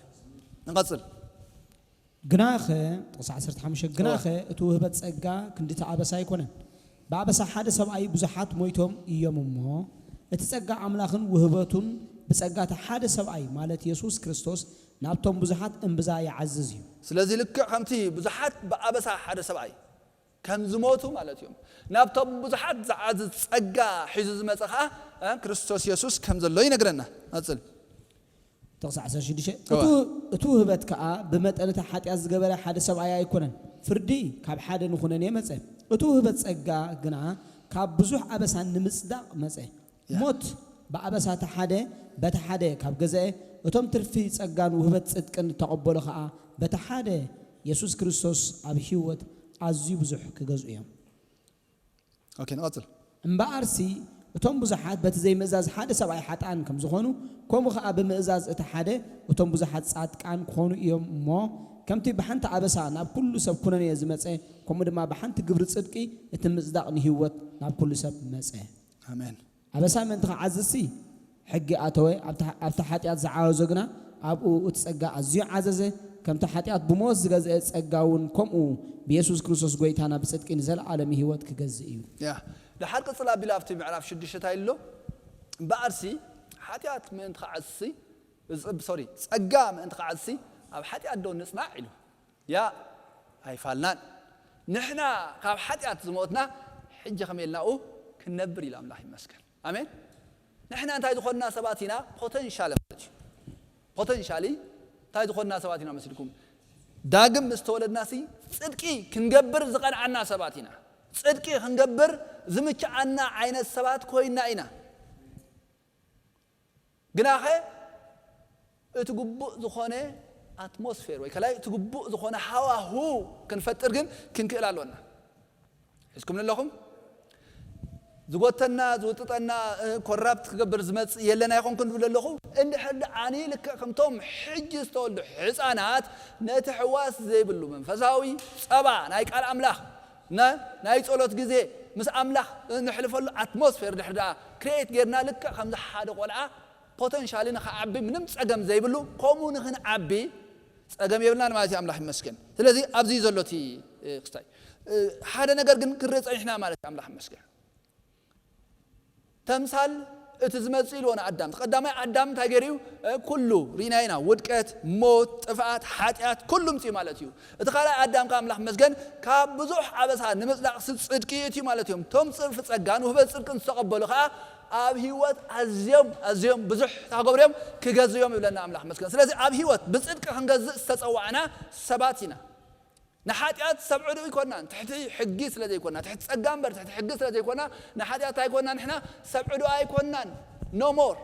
ንቐፅል። ግናኸ ጥቕሲ ዓሰርተ ሓሙሽተ ግናኸ እቲ ውህበት ጸጋ ክንዲ እቲ ኣበሳ ኣይኮነን። ብኣበሳ ሓደ ሰብኣይ ብዙሓት ሞይቶም እዮም እሞ እቲ ጸጋ ኣምላኽን ውህበቱን ብጸጋ እቲ ሓደ ሰብኣይ ማለት የሱስ ክርስቶስ ናብቶም ብዙሓት እምብዛ ይዓዝዝ እዩ። ስለዚ ልክዕ ከምቲ ብዙሓት ብኣበሳ ሓደ ሰብኣይ ከም ዝሞቱ ማለት እዮም። ናብቶም ብዙሓት ዝዓዝዝ ጸጋ ሒዙ ዝመጸ ኸዓ እ፣ ክርስቶስ የሱስ ከም ዘሎ ይነግረና። ቀጽል። ጥቕሲ ዓሰርተ ሽዱሽተ፣ እወ። እቱ፣ እቱ ውህበት ከኣ ብመጠን እታ ሓጢኣት ዝገበረ ሓደ ሰብኣይ ኣይኮነን፣ ፍርዲ ካብ ሓደ ንኹነኔ መጸ። እቱ ውህበት ጸጋ ግና ካብ ብዙሕ ኣበሳ ንምጽዳቕ መጸ። ያ። ሞት ብኣበሳ እቲ ሓደ በቲ ሓደ ካብ ገዝአ፣ እቶም ትርፊ ጸጋን ውህበት ጽድቅን እተቐበሉ ኸኣ በቲ ሓደ የሱስ ክርስቶስ ኣብ ህይወት ኣዝዩ ብዙሕ ክገዝኡ እዮም። ኦኬ፣ ንቐጽል። እምበኣርሲ እቶም ብዙሓት በቲ ዘይምእዛዝ ሓደ ሰብኣይ ሓጥኣን ከም ዝኾኑ፣ ከምኡ ኸኣ ብምእዛዝ እቲ ሓደ እቶም ብዙሓት ጻድቃን ክኾኑ እዮም እሞ፣ ከምቲ ብሓንቲ ኣበሳ ናብ ኩሉ ሰብ ኩነኔ ዝመጸ፣ ከምኡ ድማ ብሓንቲ ግብሪ ጽድቂ እቲ ምጽዳቕ ንህይወት ናብ ኩሉ ሰብ መጸ። ኣሜን። ኣበሳ ምእንቲ ክዓዝዝሲ ሕጊ ኣተወ፣ ኣብታ፣ ኣብታ ሓጢኣት ዝዓወዞ ግና ኣብኡ እቲ ጸጋ ኣዝዩ ዓዘዘ። ከምቲ ሓጢኣት ብሞት ዝገዝአ ጸጋ እውን ከምኡ ብየሱስ ክርስቶስ ጎይታና ብጽድቂ ንዘለኣለም ህይወት ክገዝእ እዩ። ያ፣ ድሓር ቅጽል ኣቢሉ ኣብቲ ምዕራፍ ሽዱሽተ እንታይ ኣሎ? እምበኣርሲ ሓጢኣት ምእንቲ ክዓዝሲ፣ ዝ-፣ ሶሪ፣ ጸጋ ምእንቲ ክዓዝሲ ኣብ ሓጢኣት ዶ ንጽናዕ ኢሉ። ያ ኣይፋልናን። ንሕና ካብ ሓጢኣት ዝሞትና ሕጂ ከመይ ኢልናኡ ክንነብር ኢሉ ኣምላኽ ይመስገን። ኣሜን። ንሕና እንታይ ዝኾንና ሰባት ኢና? ፖተንሻል ማለት እዩ። ፖተንሻሊ እንታይ ዝኾንና ሰባት ኢና መስልኩም? ዳግም ምስ ተወለድናሲ ጽድቂ ክንገብር ዝቐንዓና ሰባት ኢና። ጽድቂ ክንገብር ዝምችኣና ዓይነት ሰባት ኮይና ኢና። ግናኸ እቲ ግቡእ ዝኾነ ኣትሞስፌር ወይ ከላይ እቲ ግቡእ ዝኾነ ሃዋሁ ክንፈጥር ግን ክንክእል ኣሎና። ሒዝኩም ኣለኹም? ዝጎተና፣ ዝውጥጠና፣ እ፣ ኮራፕት ክገብር ዝመጽእ የለን ኣይኾንኩን ዝብል ኣለኹ። እንድሕር ደኣ ኣነ ልክዕ ከምቶም ሕጂ ዝተወልዱ ሕፃናት ነቲ ሕዋስ ዘይብሉ መንፈሳዊ ጸባ ናይ ቃል ኣምላኽ ነ-፣ ናይ ጸሎት ግዜ ምስ ኣምላኽ ነሕልፈሉ ኣትሞስፌር ድሕር ደኣ ክሬት ጌርና ልክዕ ከምዚ ሓደ ቆልዓ ፖተንሻሊ ንኽዓቢ ምንም ጸገም ዘይብሉ፣ ከምኡ ንኽንዓቢ ጸገም የብልናን ማለት እዩ። ኣምላኽ ይመስገን። ስለዚ ኣብዚ እዩ ዘሎ እቲ፣ እ፣ ክስታይ። እ፣ ሓደ ነገር ግን ክንርኢ ጸኒሕና ማለት እዩ። ኣምላኽ ይመስገን። ተምሳል እቲ ዝመጽእ ኢልዎ ንኣዳም። እቲ ቀዳማይ ኣዳም እንታይ ገይሩ እዩ? እ፣ ኩሉ ርኢና ኢና። ውድቀት፣ ሞት፣ ጥፍኣት፣ ሓጢኣት፣ ኩሉ ምጽኡ ማለት እዩ። እቲ ካልኣይ ኣዳም ከኣ ኣምላኽ ይመስገን ካብ ብዙሕ ኣበሳ ንምጽዳቕ ጽድቂ እዩ ማለት እዮም። እቶም ጽርፊ ጸጋን ውህበት ጽድቅን ዝተቐበሉ ከኣ ኣብ ህይወት ኣዝዮም፣ ኣዝዮም ብዙሕ እንታይ ክገብሩ እዮም? ክገዝኡ እዮም ይብለና ኣምላኽ ይመስገን። ስለዚ ኣብ ህይወት ብጽድቂ ክንገዝእ ዝተጸዋዕና ሰባት ኢና። ንሓጢኣት ሰብ ዕዱ ኣይኮናን፣ ትሕቲ ሕጊ ስለ ዘይኮና፣ ትሕቲ ጸጋ እምበር ትሕቲ ሕጊ ስለ ዘይኮና፣ ንሓጢኣት ኣይኮና ንሕና ሰብ ዕዱ ኣይኮናን። No more።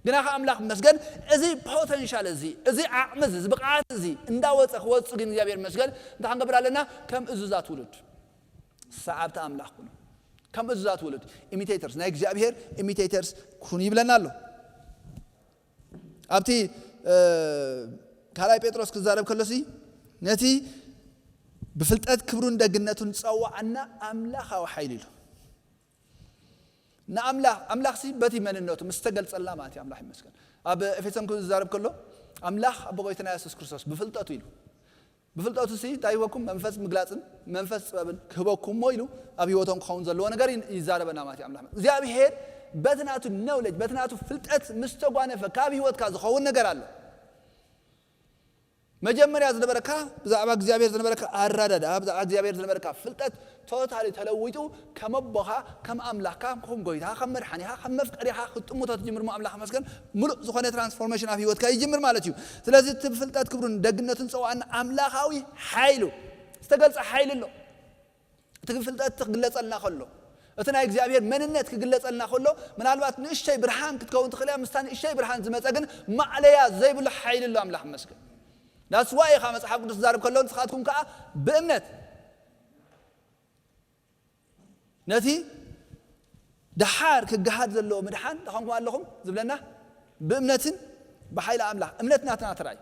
ግና ከኣ ኣምላኽ ይመስገን፣ እዚ ፖተንሻል እዚ፣ እዚ ዓቕሚ እዚ፣ እዚ ብቕዓት እዚ እንዳወጸ ክወጽእ ግን እግዚኣብሔር ይመስገን፣ እንታይ ክንገብር ኣለና? ከም እዙዛት ውሉድ ሰዓብቲ ኣምላኽ ኩኑ። ከም እዙዛት ውሉድ፣ ኢሚቴተርስ፣ ናይ እግዚኣብሔር ኢሚቴተርስ ኩኑ ይብለና ኣሎ። ኣብቲ፣ እ፣ ካልኣይ ጴጥሮስ ክዛረብ ከሎሲ፣ ነቲ ብፍልጠት ክብሩን ደግነቱን ጸዋዓና ኣምላኻዊ ሓይሊ ኢሉ። ንኣምላኽ፣ ኣምላኽሲ በቲ መንነቱ ምስ ተገልጸልና ማለት እዩ። ኣምላኽ ይመስገን። ኣብ ኤፌሶን ክዛረብ ከሎ፣ ኣምላኽ ኣቦ ጎይታና የሱስ ክርስቶስ ብፍልጠቱ ኢሉ። ብፍልጠቱሲ እንታይ ይህበኩም? መንፈስ ምግላጽን መንፈስ ጥበብን ክህበኩም እሞ ኢሉ ኣብ ህይወቶም ክኸውን ዘለዎ ነገር ይ-፣ ይዛረበና ማለት እዩ ኣምላኽ። እግዚኣብሔር በቲ ናቱ ኖውሌጅ፣ በቲ ናቱ ፍልጠት ምስ ተጓነፈ ካብ ህይወትካ ዝኸውን ነገር ኣሎ። መጀመርያ ዝነበረካ ብዛዕባ እግዚኣብሔር ዝነበረካ ኣረዳድኣ፣ ብዛዕባ እግዚኣብሔር ዝነበረካ ፍልጠት ቶታሊ ተለዊጡ ከም ኣቦኻ፣ ከም ኣምላኽካ፣ ከም ጎይታኻ፣ ከም መድሓኒኻ፣ ከም መፍቀሪኻ ክትጥምቶ ትጅምር እሞ ኣምላኽ መስገን ምሉእ ዝኾነ ትራንስፎርሜሽን ኣብ ህይወትካ ይጅምር ማለት እዩ። ስለዚ እቲ ብፍልጠት ክብሩን ደግነቱን ዝጸዋዓና ኣምላኻዊ ሓይሉ ዝተገልጸ ሓይሊ ኣሎ። እቲ ፍልጠት ክግለጸልና ከሎ፣ እቲ ናይ እግዚኣብሔር መንነት ክግለጸልና ከሎ፣ ምናልባት ንእሽተይ ብርሃን ክትከውን ትኽእል እያ። ምስታ ንእሽተይ ብርሃን ዝመጸ ግን ማዕለያ ዘይብሉ ሓይሊ ኣሎ። ኣምላኽ መስገን። ዳስዋ ኢኻ መጽሓፍ ቅዱስ ዝዛረብ ከሎ፣ ንስኻትኩም ከኣ ብእምነት ነቲ ደሓር ክገሃድ ዘለዎ ምድሓን ተኾንኩም ኣለኹም ዝብለና ብእምነትን ብሓይሊ ኣምላኽ። እምነት ናትና ጥራይ።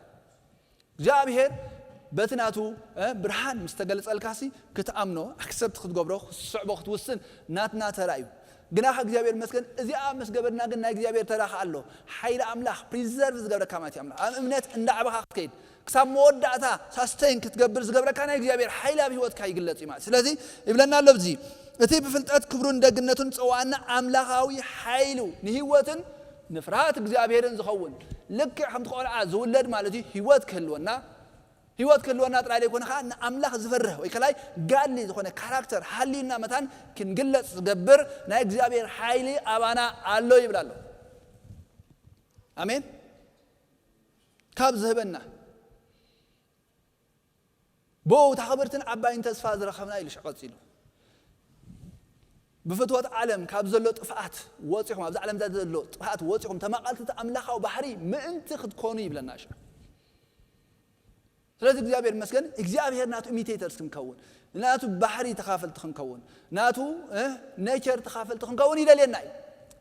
እግዚኣብሔር በቲ ናቱ፣ እ፣ ብርሃን ምስ ተገለጸልካሲ ክትኣምኖ፣ ኣክሰፕት ክትገብሮ፣ ክትስዕቦ፣ ክትውስን ናትና ተራ እዩ። ግና ከ እግዚኣብሔር ይመስገን፣ እዚኣ ምስ ገበርና ግን ናይ እግዚኣብሔር ተራ ከኣ ኣሎ። ሓይሊ ኣምላኽ ፕሪዘርቭ ዝገብረካ ማለት እዩ። ኣምላኽ ኣብ እምነት እንዳዕበኻ ክትከይድ፣ ክሳብ መወዳእታ ሳስተይን ክትገብር ዝገብረካ ናይ እግዚኣብሔር ሓይሊ ኣብ ህይወትካ ይግለጽ እዩ ማለት። ስለዚ ይብለና ኣሎ ኣብዚ፣ እቲ ብፍልጠት ክብሩን ደግነቱን ጸዋዕና ኣምላኻዊ ሓይሉ ንህይወትን ንፍርሃት እግዚኣብሔርን ዝኸውን፣ ልክዕ ከምቲ ቆልዓ ዝውለድ ማለት እዩ፣ ህይወት ክህልወና፣ ህይወት ክህልወና ጥራይ ዘይኮነ ከዓ ንኣምላኽ ዝፈርህ ወይ ከላይ ጋድሊ ዝኾነ ካራክተር ሃልዩና መታን ክንግለጽ ዝገብር ናይ እግዚኣብሔር ሓይሊ ኣባና ኣሎ ይብል ኣሎ። ኣሜን። ካብ ዝህበና ብኡ እታ ክብርትን ዓባይን ተስፋ ዝረኸብና ኢሉ ሽዕ ቀጺሉ። ብፍትወት ዓለም ካብ ዘሎ ጥፍኣት ወፂኹም፣ ኣብዚ ዓለም ዘሎ ጥፍኣት ወፂኹም ተማቐልቲ እቲ ኣምላኻዊ ባህሪ ምእንቲ ክትኮኑ ይብለና ሽዕ። ስለዚ እግዚኣብሔር ይመስገን፣ እግዚኣብሔር ናቱ ኢሚቴተርስ ክንከውን፣ ናቱ ባህሪ ተኻፈልቲ ክንከውን፣ ናቱ እ ኔቸር ተኻፈልቲ ክንከውን ይደልየና እዩ።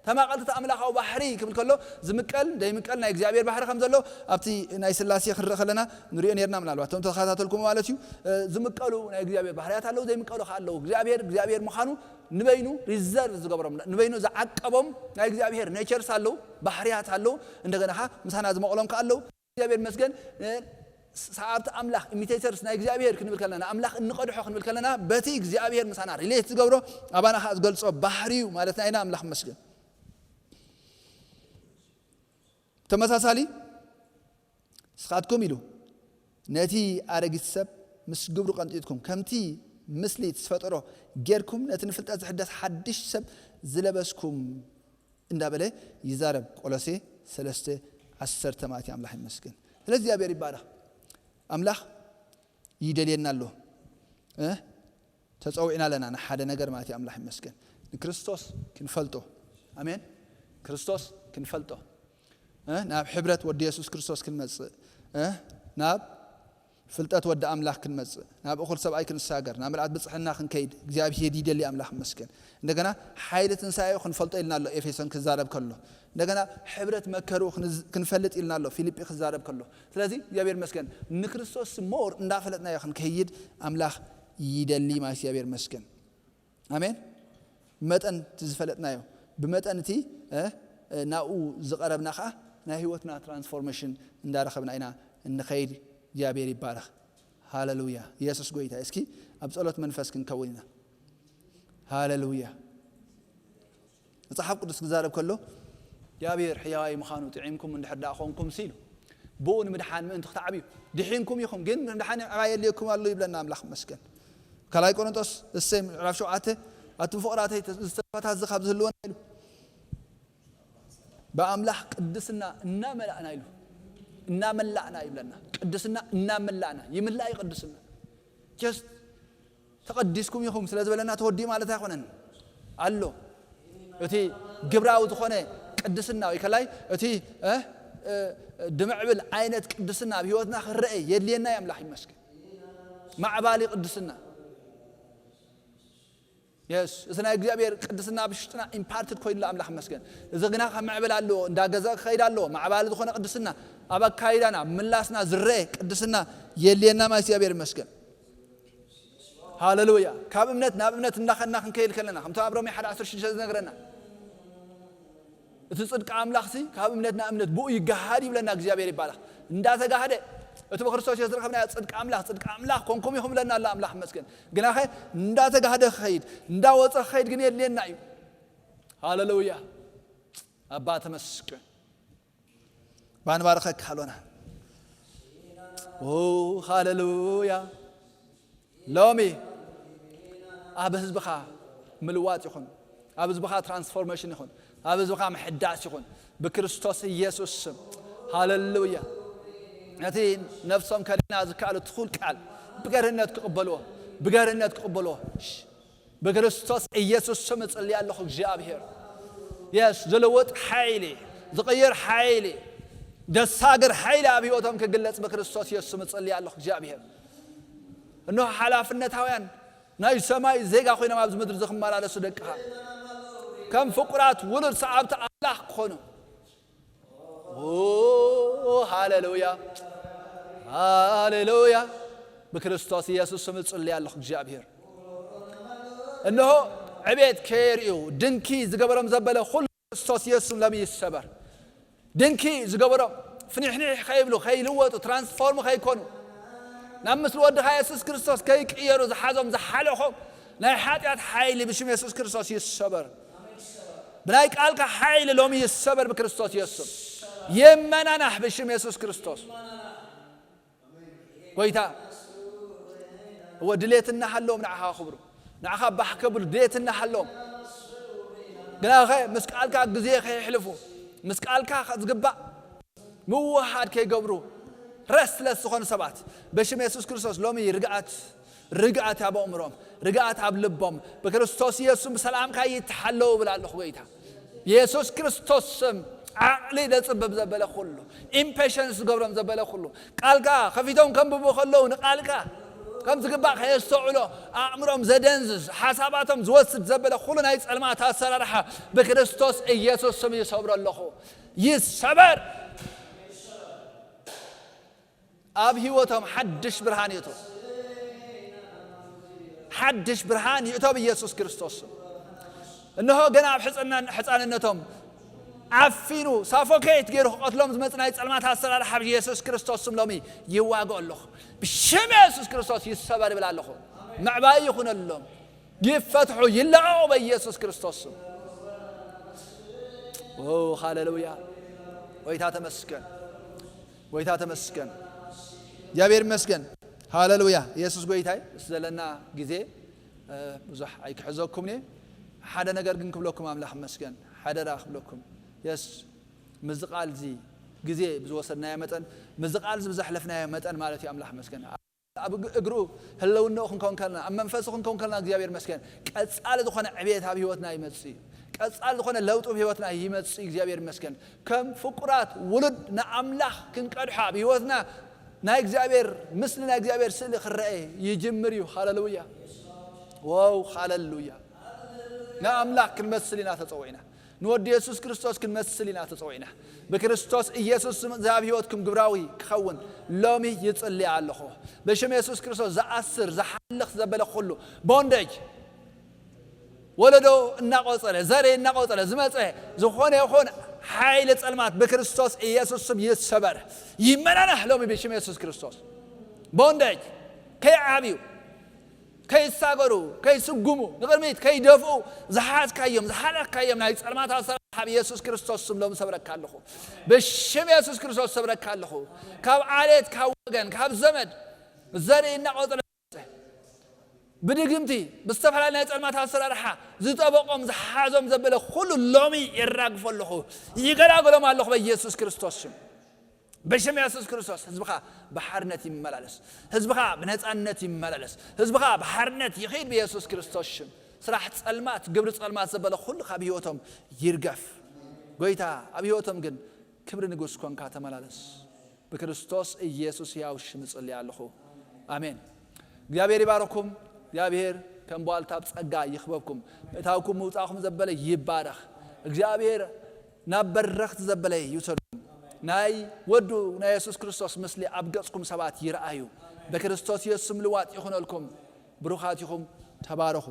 ተማቐልቲ እቲ ኣምላኻዊ ባህሪ ክብል ከሎ ዝምቀል ዘይምቀል ናይ እግዚኣብሔር ባህሪ ከም ዘሎ ኣብቲ ናይ ስላሴ ክንርኢ ከለና ንሪኦ ነርና። ምናልባት እቶም ተኸታተልኩም ማለት እዩ። እ ዝምቀሉ ናይ እግዚኣብሔር ባህርያት ኣለዉ፣ ዘይምቀሉ ከዓ ኣለዉ። እግዚኣብሔር እግዚኣብሔር ምዃኑ ንበይኑ ሪዘርቭ ዝገብሮም፣ ንበይኑ ዝዓቀቦም ናይ እግዚኣብሔር ኔቸርስ ኣለዉ፣ ባህርያት ኣለዉ። እንደገና ከዓ ምሳና ዝመቕሎም ከዓ ኣለዉ። እግዚኣብሔር ይመስገን። እ ሰዓብቲ ኣምላኽ ኢሚቴተርስ ናይ እግዚኣብሔር ክንብል ከለና፣ ኣምላኽ እንቐድሖ ክንብል ከለና በቲ እግዚኣብሔር ምሳና ሪሌት ዝገብሮ ኣባና ከዓ ዝገልጾ ባህሪ እዩ ማለትና ኢና። ኣምላኽ ይመስገን። ተመሳሳሊ ንስኻትኩም ኢሉ ነቲ ኣረጊት ሰብ ምስ ግብሩ ቀንጢጥኩም ከምቲ ምስሊ ዝፈጠሮ ጌርኩም ነቲ ንፍልጠት ዝሕደስ ሓድሽ ሰብ ዝለበስኩም እንዳበለ ይዛረብ። ቆሎሴ ሰለስተ ዓሰርተ ማለት እዩ። ኣምላኽ ይመስገን። ስለ እግዚኣብሔር ይባረኽ። ኣምላኽ ይደልየና ኣሎ እ ተፀዊዕና ኣለና ንሓደ ነገር ማለት እዩ። ኣምላኽ ይመስገን። ንክርስቶስ ክንፈልጦ፣ ኣሜን፣ ክርስቶስ ክንፈልጦ እ ናብ ሕብረት ወዲ የሱስ ክርስቶስ ክንመፅእ እ ናብ ፍልጠት ወዲ ኣምላኽ ክንመፅእ፣ ናብ እኹል ሰብኣይ ክንሳገር፣ ናብ ምልኣት ብፅሕና ክንከይድ እግዚኣብሔር ይደሊ። ኣምላኽ ይመስገን። እንደገና ሓይሊ ትንሳኤኡ ክንፈልጦ ኢልና ኣሎ ኤፌሶን ክዛረብ ከሎ፣ እንደገና ሕብረት መከርኡ ክንዝ- ክንፈልጥ ኢልና ኣሎ ፊልጲ ክዛረብ ከሎ። ስለዚ እግዚኣብሔር ይመስገን። ንክርስቶስ ሞር እንዳፈለጥናዮ ክንከይድ ኣምላኽ ይደሊ ማለት እግዚኣብሔር ይመስገን። ኣሜን። መጠን እቲ ዝፈለጥናዮ ብመጠን እቲ እ፣ እ፣ ናብኡ ዝቐረብና ከዓ ናይ ህይወትና ትራንስፎርሜሽን እንዳረኸብና ኢና እንኸይድ። እግዚኣብሔር ይባረኽ። ሃለሉያ። ኢየሱስ ጎይታ። እስኪ ኣብ ጸሎት መንፈስ ክንከውን ኢና። ሃለሉያ። መጽሓፍ ቅዱስ ክዛረብ ከሎ እግዚኣብሔር ሕያዋይ ምዃኑ ጥዒምኩም እንድሕር ደኣ ኾንኩም ሲሉ ብኡ ንምድሓን ምእንቲ ክትዓብዩ ድሒንኩም ኢኹም፣ ግን ምድሓን ምዕባይ የድልየኩም ኣሎ ይብለና ኣምላኽ ይመስገን። ካልኣይ ቆሮንጦስ እሰይ ምዕራፍ ሸውዓተ ኣቱም ፍቕራተይ ዝተስፋታት እዚ ካብ ዝህልወና ኢሉ ብኣምላኽ ቅድስና እናመላእና ኢሉ እናመላእና ይብለና። ቅድስና እናመላእና ይምላእ እዩ ቅድስና። ጀስት ተቐዲስኩም ኢኹም ስለ ዝበለና ተወዲኡ ማለት ኣይኮነን ኣሎ። እቲ ግብራዊ ዝኾነ ቅድስና ወይ ከላይ እቲ እ፣ እ፣ ድምዕብል ዓይነት ቅድስና ኣብ ህይወትና ክረአ የድልየና እዩ። ኣምላኽ ይመስገን። ማዕባሊ ቅድስና የስ እቲ ናይ እግዚኣብሔር ቅድስና ብሽጥና ኢምፓርትድ ኮይኑሎ ኣምላኽ ይመስገን። እዚ ግና ካብ ምዕብል ኣለዎ እንዳገዛ ክኸይድ ኣለዎ። ማዕባሊ ዝኾነ ቅድስና ኣብ ኣካይዳና ምላስና ዝረአ ቅድስና የድልየና ማለት እግዚኣብሔር ይመስገን። ሃለሉያ። ካብ እምነት ናብ እምነት እንዳኸድና ክንከይድ ከለና ከምቲ ኣብ ሮሜ ሓደ ዓሰርተ ሽዱሽተ ዝነግረና እቲ ጽድቂ ኣምላኽሲ ካብ እምነት ናብ እምነት ብኡ ይገሃድ ይብለና እግዚኣብሔር ይባላኽ። እንዳተጋህደ እቲ ብክርስቶስ የሱስ ዝረኸብናዮ ጽድቂ ኣምላኽ ጽድቂ ኣምላኽ ኮንኩም ኢኹም ብለና ኣሎ ኣምላኽ ይመስገን። ግናኸ እንዳተጋህደ ክኸይድ እንዳወፀ ክኸይድ ግን የድልየና እዩ። ሃለሉያ። ኣባ ተመስገን። ባንባረኸካ ሃሎና። ኦ ሃሌሉያ። ሎሚ ኣብ ህዝብኻ ምልዋጥ ይኹን፣ ኣብ ህዝብኻ ትራንስፎርሜሽን ይኹን፣ ኣብ ህዝብኻ ምሕዳስ ይኹን ብክርስቶስ ኢየሱስ ስም። ሃሌሉያ። ነቲ ነፍሶም ከድሕና ዝከኣሉ ትኹል ቃል ብገርህነት ክቕበልዎ፣ ብገርህነት ክቕበልዎ። ብክርስቶስ ኢየሱስ ስም እጽሊ ኣለኹ እግዚኣብሔር። የስ ዝልውጥ ሓይሊ፣ ዝቕይር ሓይሊ፣ ደሳግር ሓይሊ ኣብ ህይወቶም ክግለጽ ብክርስቶስ ኢየሱስ ስም እጽሊ ኣለኹ እግዚኣብሔር። እንሆ ሓላፍነታውያን ናይ ሰማይ ዜጋ ኮይኖም ኣብዚ ምድሪ ዝኽመላለሱ ደቅኻ ከም ፍቁራት ውሉድ ሰዓብቲ ኣምላኽ ክኾኑ። ኦ ሃሌሉያ፣ ሃሌሉያ። ብክርስቶስ ኢየሱስ ስም እጽሊ ኣለኹ እግዚኣብሔር። እንሆ ዕቤት ከየርእዩ ድንኪ ዝገበሮም ዘበለ ኩሉ ክርስቶስ ኢየሱስ ሎሚ ይሰበር። ድንኪ ዝገበሮም ፍኒሕኒሕ ከይብሉ፣ ከይልወጡ፣ ትራንስፎርም ከይኮኑ፣ ናብ ምስሊ ወድኻ የሱስ ክርስቶስ ከይቅየሩ ዝሓዞም ዝሓለኾም ናይ ሓጢኣት ሓይሊ ብሽም የሱስ ክርስቶስ ይሰበር። ብናይ ቃልካ ሓይሊ ሎሚ ይሰበር ብክርስቶስ የሱስ። ይመናናሕ ብሽም የሱስ ክርስቶስ። ጎይታ፣ እወ፣ ድሌት እናሃለዎም ንዓኻ ክብሩ፣ ንዓኻ ባሕ ከብሉ ድሌት እናሃለዎም፣ ግና ኸ ምስ ቃልካ ግዜ ከየሕልፉ፣ ምስ ቃልካ ዝግባእ ምውሃድ ከይገብሩ፣ ረስትለስ ዝኾኑ ሰባት፣ በሽም የሱስ ክርስቶስ ሎሚ ርግኣት፣ ርግኣት ኣብ ኣእምሮም፣ ርግኣት ኣብ ልቦም፣ ብክርስቶስ የሱስ ብሰላምካ ይተሓለዉ እብል ኣለኹ። ጎይታ፣ የሱስ ክርስቶስ ስም፣ ዓቕሊ ዘጽብብ ዘበለ ኩሉ፣ ኢምፔሸንስ ዝገብሮም ዘበለ ኩሉ፣ ቃልካ ከፊቶም ከንብቡ ከለዉ ንቃልካ ከም ዝግባእ ከየስተውዕሎ ኣእምሮም ዘደንዝዝ፣ ሓሳባቶም ዝወስድ ዘበለ ኩሉ ናይ ጸልማት ኣሰራርሓ ብክርስቶስ ኢየሱስ ስም ይሰብሮ ኣለኹ። ይሰበር። ኣብ ህይወቶም ሓድሽ ብርሃን ይእቶ። ሓድሽ ብርሃን ይእቶ ብኢየሱስ ክርስቶስ ስም። እንሆ ገና ኣብ ሕጽና-፣ ሕጻንነቶም ዓፊኑ ሳፎኬት ገይሩ ክቐትሎም ዝመጽእ ናይ ጸልማት ኣሰራርሓ ብኢየሱስ ክርስቶስ ስም ሎሚ ይዋግኦ ኣለኹ። ብሽም ኢየሱስ ክርስቶስ ይሰበር ይብል ኣለኹ። ምዕባይ ይኹነሎም። ይፈትሑ፣ ይለቐቑ በኢየሱስ ክርስቶስ ስም። ኦ፣ ሃሌሉያ። ጎይታ ተመስገን። ጎይታ ተመስገን። እግዚኣብሔር ይመስገን። ሃሌሉያ። ኢየሱስ ጎይታይ፣ ምስ ዘለና ግዜ፣ እ፣ ብዙሕ ኣይክሕዘኩም እየ። ሓደ ነገር ግን ክብለኩም ኣምላኽ ይመስገን። ሓደራ ክብለኩም። የስ፣ ምስዚ ቃል እዚ ግዜ ብዝወሰድናዮ መጠን፣ ምስዚ ቃል እዚ ብዘሕለፍናዮ መጠን ማለት እዩ። ኣምላኽ ይመስገን። ኣብ እግ-፣ እግሩ ህልውናኡ ክንከውን ከለና፣ ኣብ መንፈሱ ክንከውን ከለና እግዚኣብሔር ይመስገን። ቀጻሊ ዝኾነ ዕቤት ኣብ ህይወትና ይመጽእ እዩ። ቀጻሊ ዝኾነ ለውጢ ኣብ ህይወትና ይመጽእ እዩ። እግዚኣብሔር ይመስገን። ከም ፍቁራት ውሉድ ንኣምላኽ ክንቀድሖ ኣብ ህይወትና ናይ እግዚኣብሔር ምስሊ፣ ናይ እግዚኣብሔር ስእሊ ክረአ ይጅምር እዩ። ሃሌሉያ። ዋው፣ ሃሌሉያ። ንኣምላኽ ክንመስል ኢና ተጸዊዕና። ንወዲ የሱስ ክርስቶስ ክንመስል ኢና ተጸዊዕና። ብክርስቶስ ኢየሱስ ስም እዚ ኣብ ህይወትኩም ግብራዊ ክኸውን ሎሚ ይጽሊ ኣለኹ። ብሽም የሱስ ክርስቶስ ዝኣስር፣ ዝሓልኽ ዘበለ ኩሉ ቦንደጅ፣ ወለዶ እናቆጸረ፣ ዘሬ እናቆጸረ ዝመጸ ዝኾነ ይኹን ሓይሊ ጸልማት ብክርስቶስ ኢየሱስ ስም ይሰበር፣ ይመናናህ ሎሚ ብሽም የሱስ ክርስቶስ። ቦንደጅ ከይዓብዩ፣ ከይሳገሩ፣ ከይስጉሙ፣ ንቕድሚት ከይደፍኡ ዝሓዝካዮም፣ ዝሓለኽካዮም ናይ ጸልማት ኣሰራርሓ ብኢየሱስ ክርስቶስ ስም ሎም ሰብረካ ኣለኹ። ብሽም የሱስ ክርስቶስ ሰብረካ ኣለኹ። ካብ ዓሌት፣ ካብ ወገን፣ ካብ ዘመድ ዘርኢ እናቆጸረ ብድግምቲ፣ ብዝተፈላለየ ናይ ጸልማት ኣሰራርሓ ዝጠበቆም፣ ዝሓዞም ዘበለ ኩሉ ሎሚ የራግፎ ኣለኹ። ይገላግሎም ኣለኹ በኢየሱስ ክርስቶስ ሽም። ብሽም የሱስ ክርስቶስ ህዝብኻ ብሓርነት ይመላለስ። ህዝብኻ ብነጻነት ይመላለስ። ህዝብኻ ብሓርነት ይኺድ ብየሱስ ክርስቶስ ሽም። ስራሕ ጸልማት፣ ግብሪ ጸልማት ዘበለ ኩሉ ካብ ህይወቶም ይርገፍ። ጎይታ ኣብ ህይወቶም ግን ክብሪ ንጉስ ኮንካ ተመላለስ። ብክርስቶስ ኢየሱስ ሕያው ሽም እጽሊ ኣለኹ። ኣሜን። እግዚኣብሔር ይባረኩም። እግዚኣብሔር ከም ቧልታ ብጸጋ ይኽበብኩም። ምእታውኩም ምውጻእኩም ዘበለ ይባረኽ። እግዚኣብሔር ናብ በረኽቲ ዘበለ ይውሰድኩም። ናይ ወዱ ናይ የሱስ ክርስቶስ ምስሊ ኣብ ገጽኩም ሰባት ይርኣዩ። ብክርስቶስ የሱስ ምልዋጥ ይኹነልኩም። ብሩኻት ኢኹም። ተባረኹ።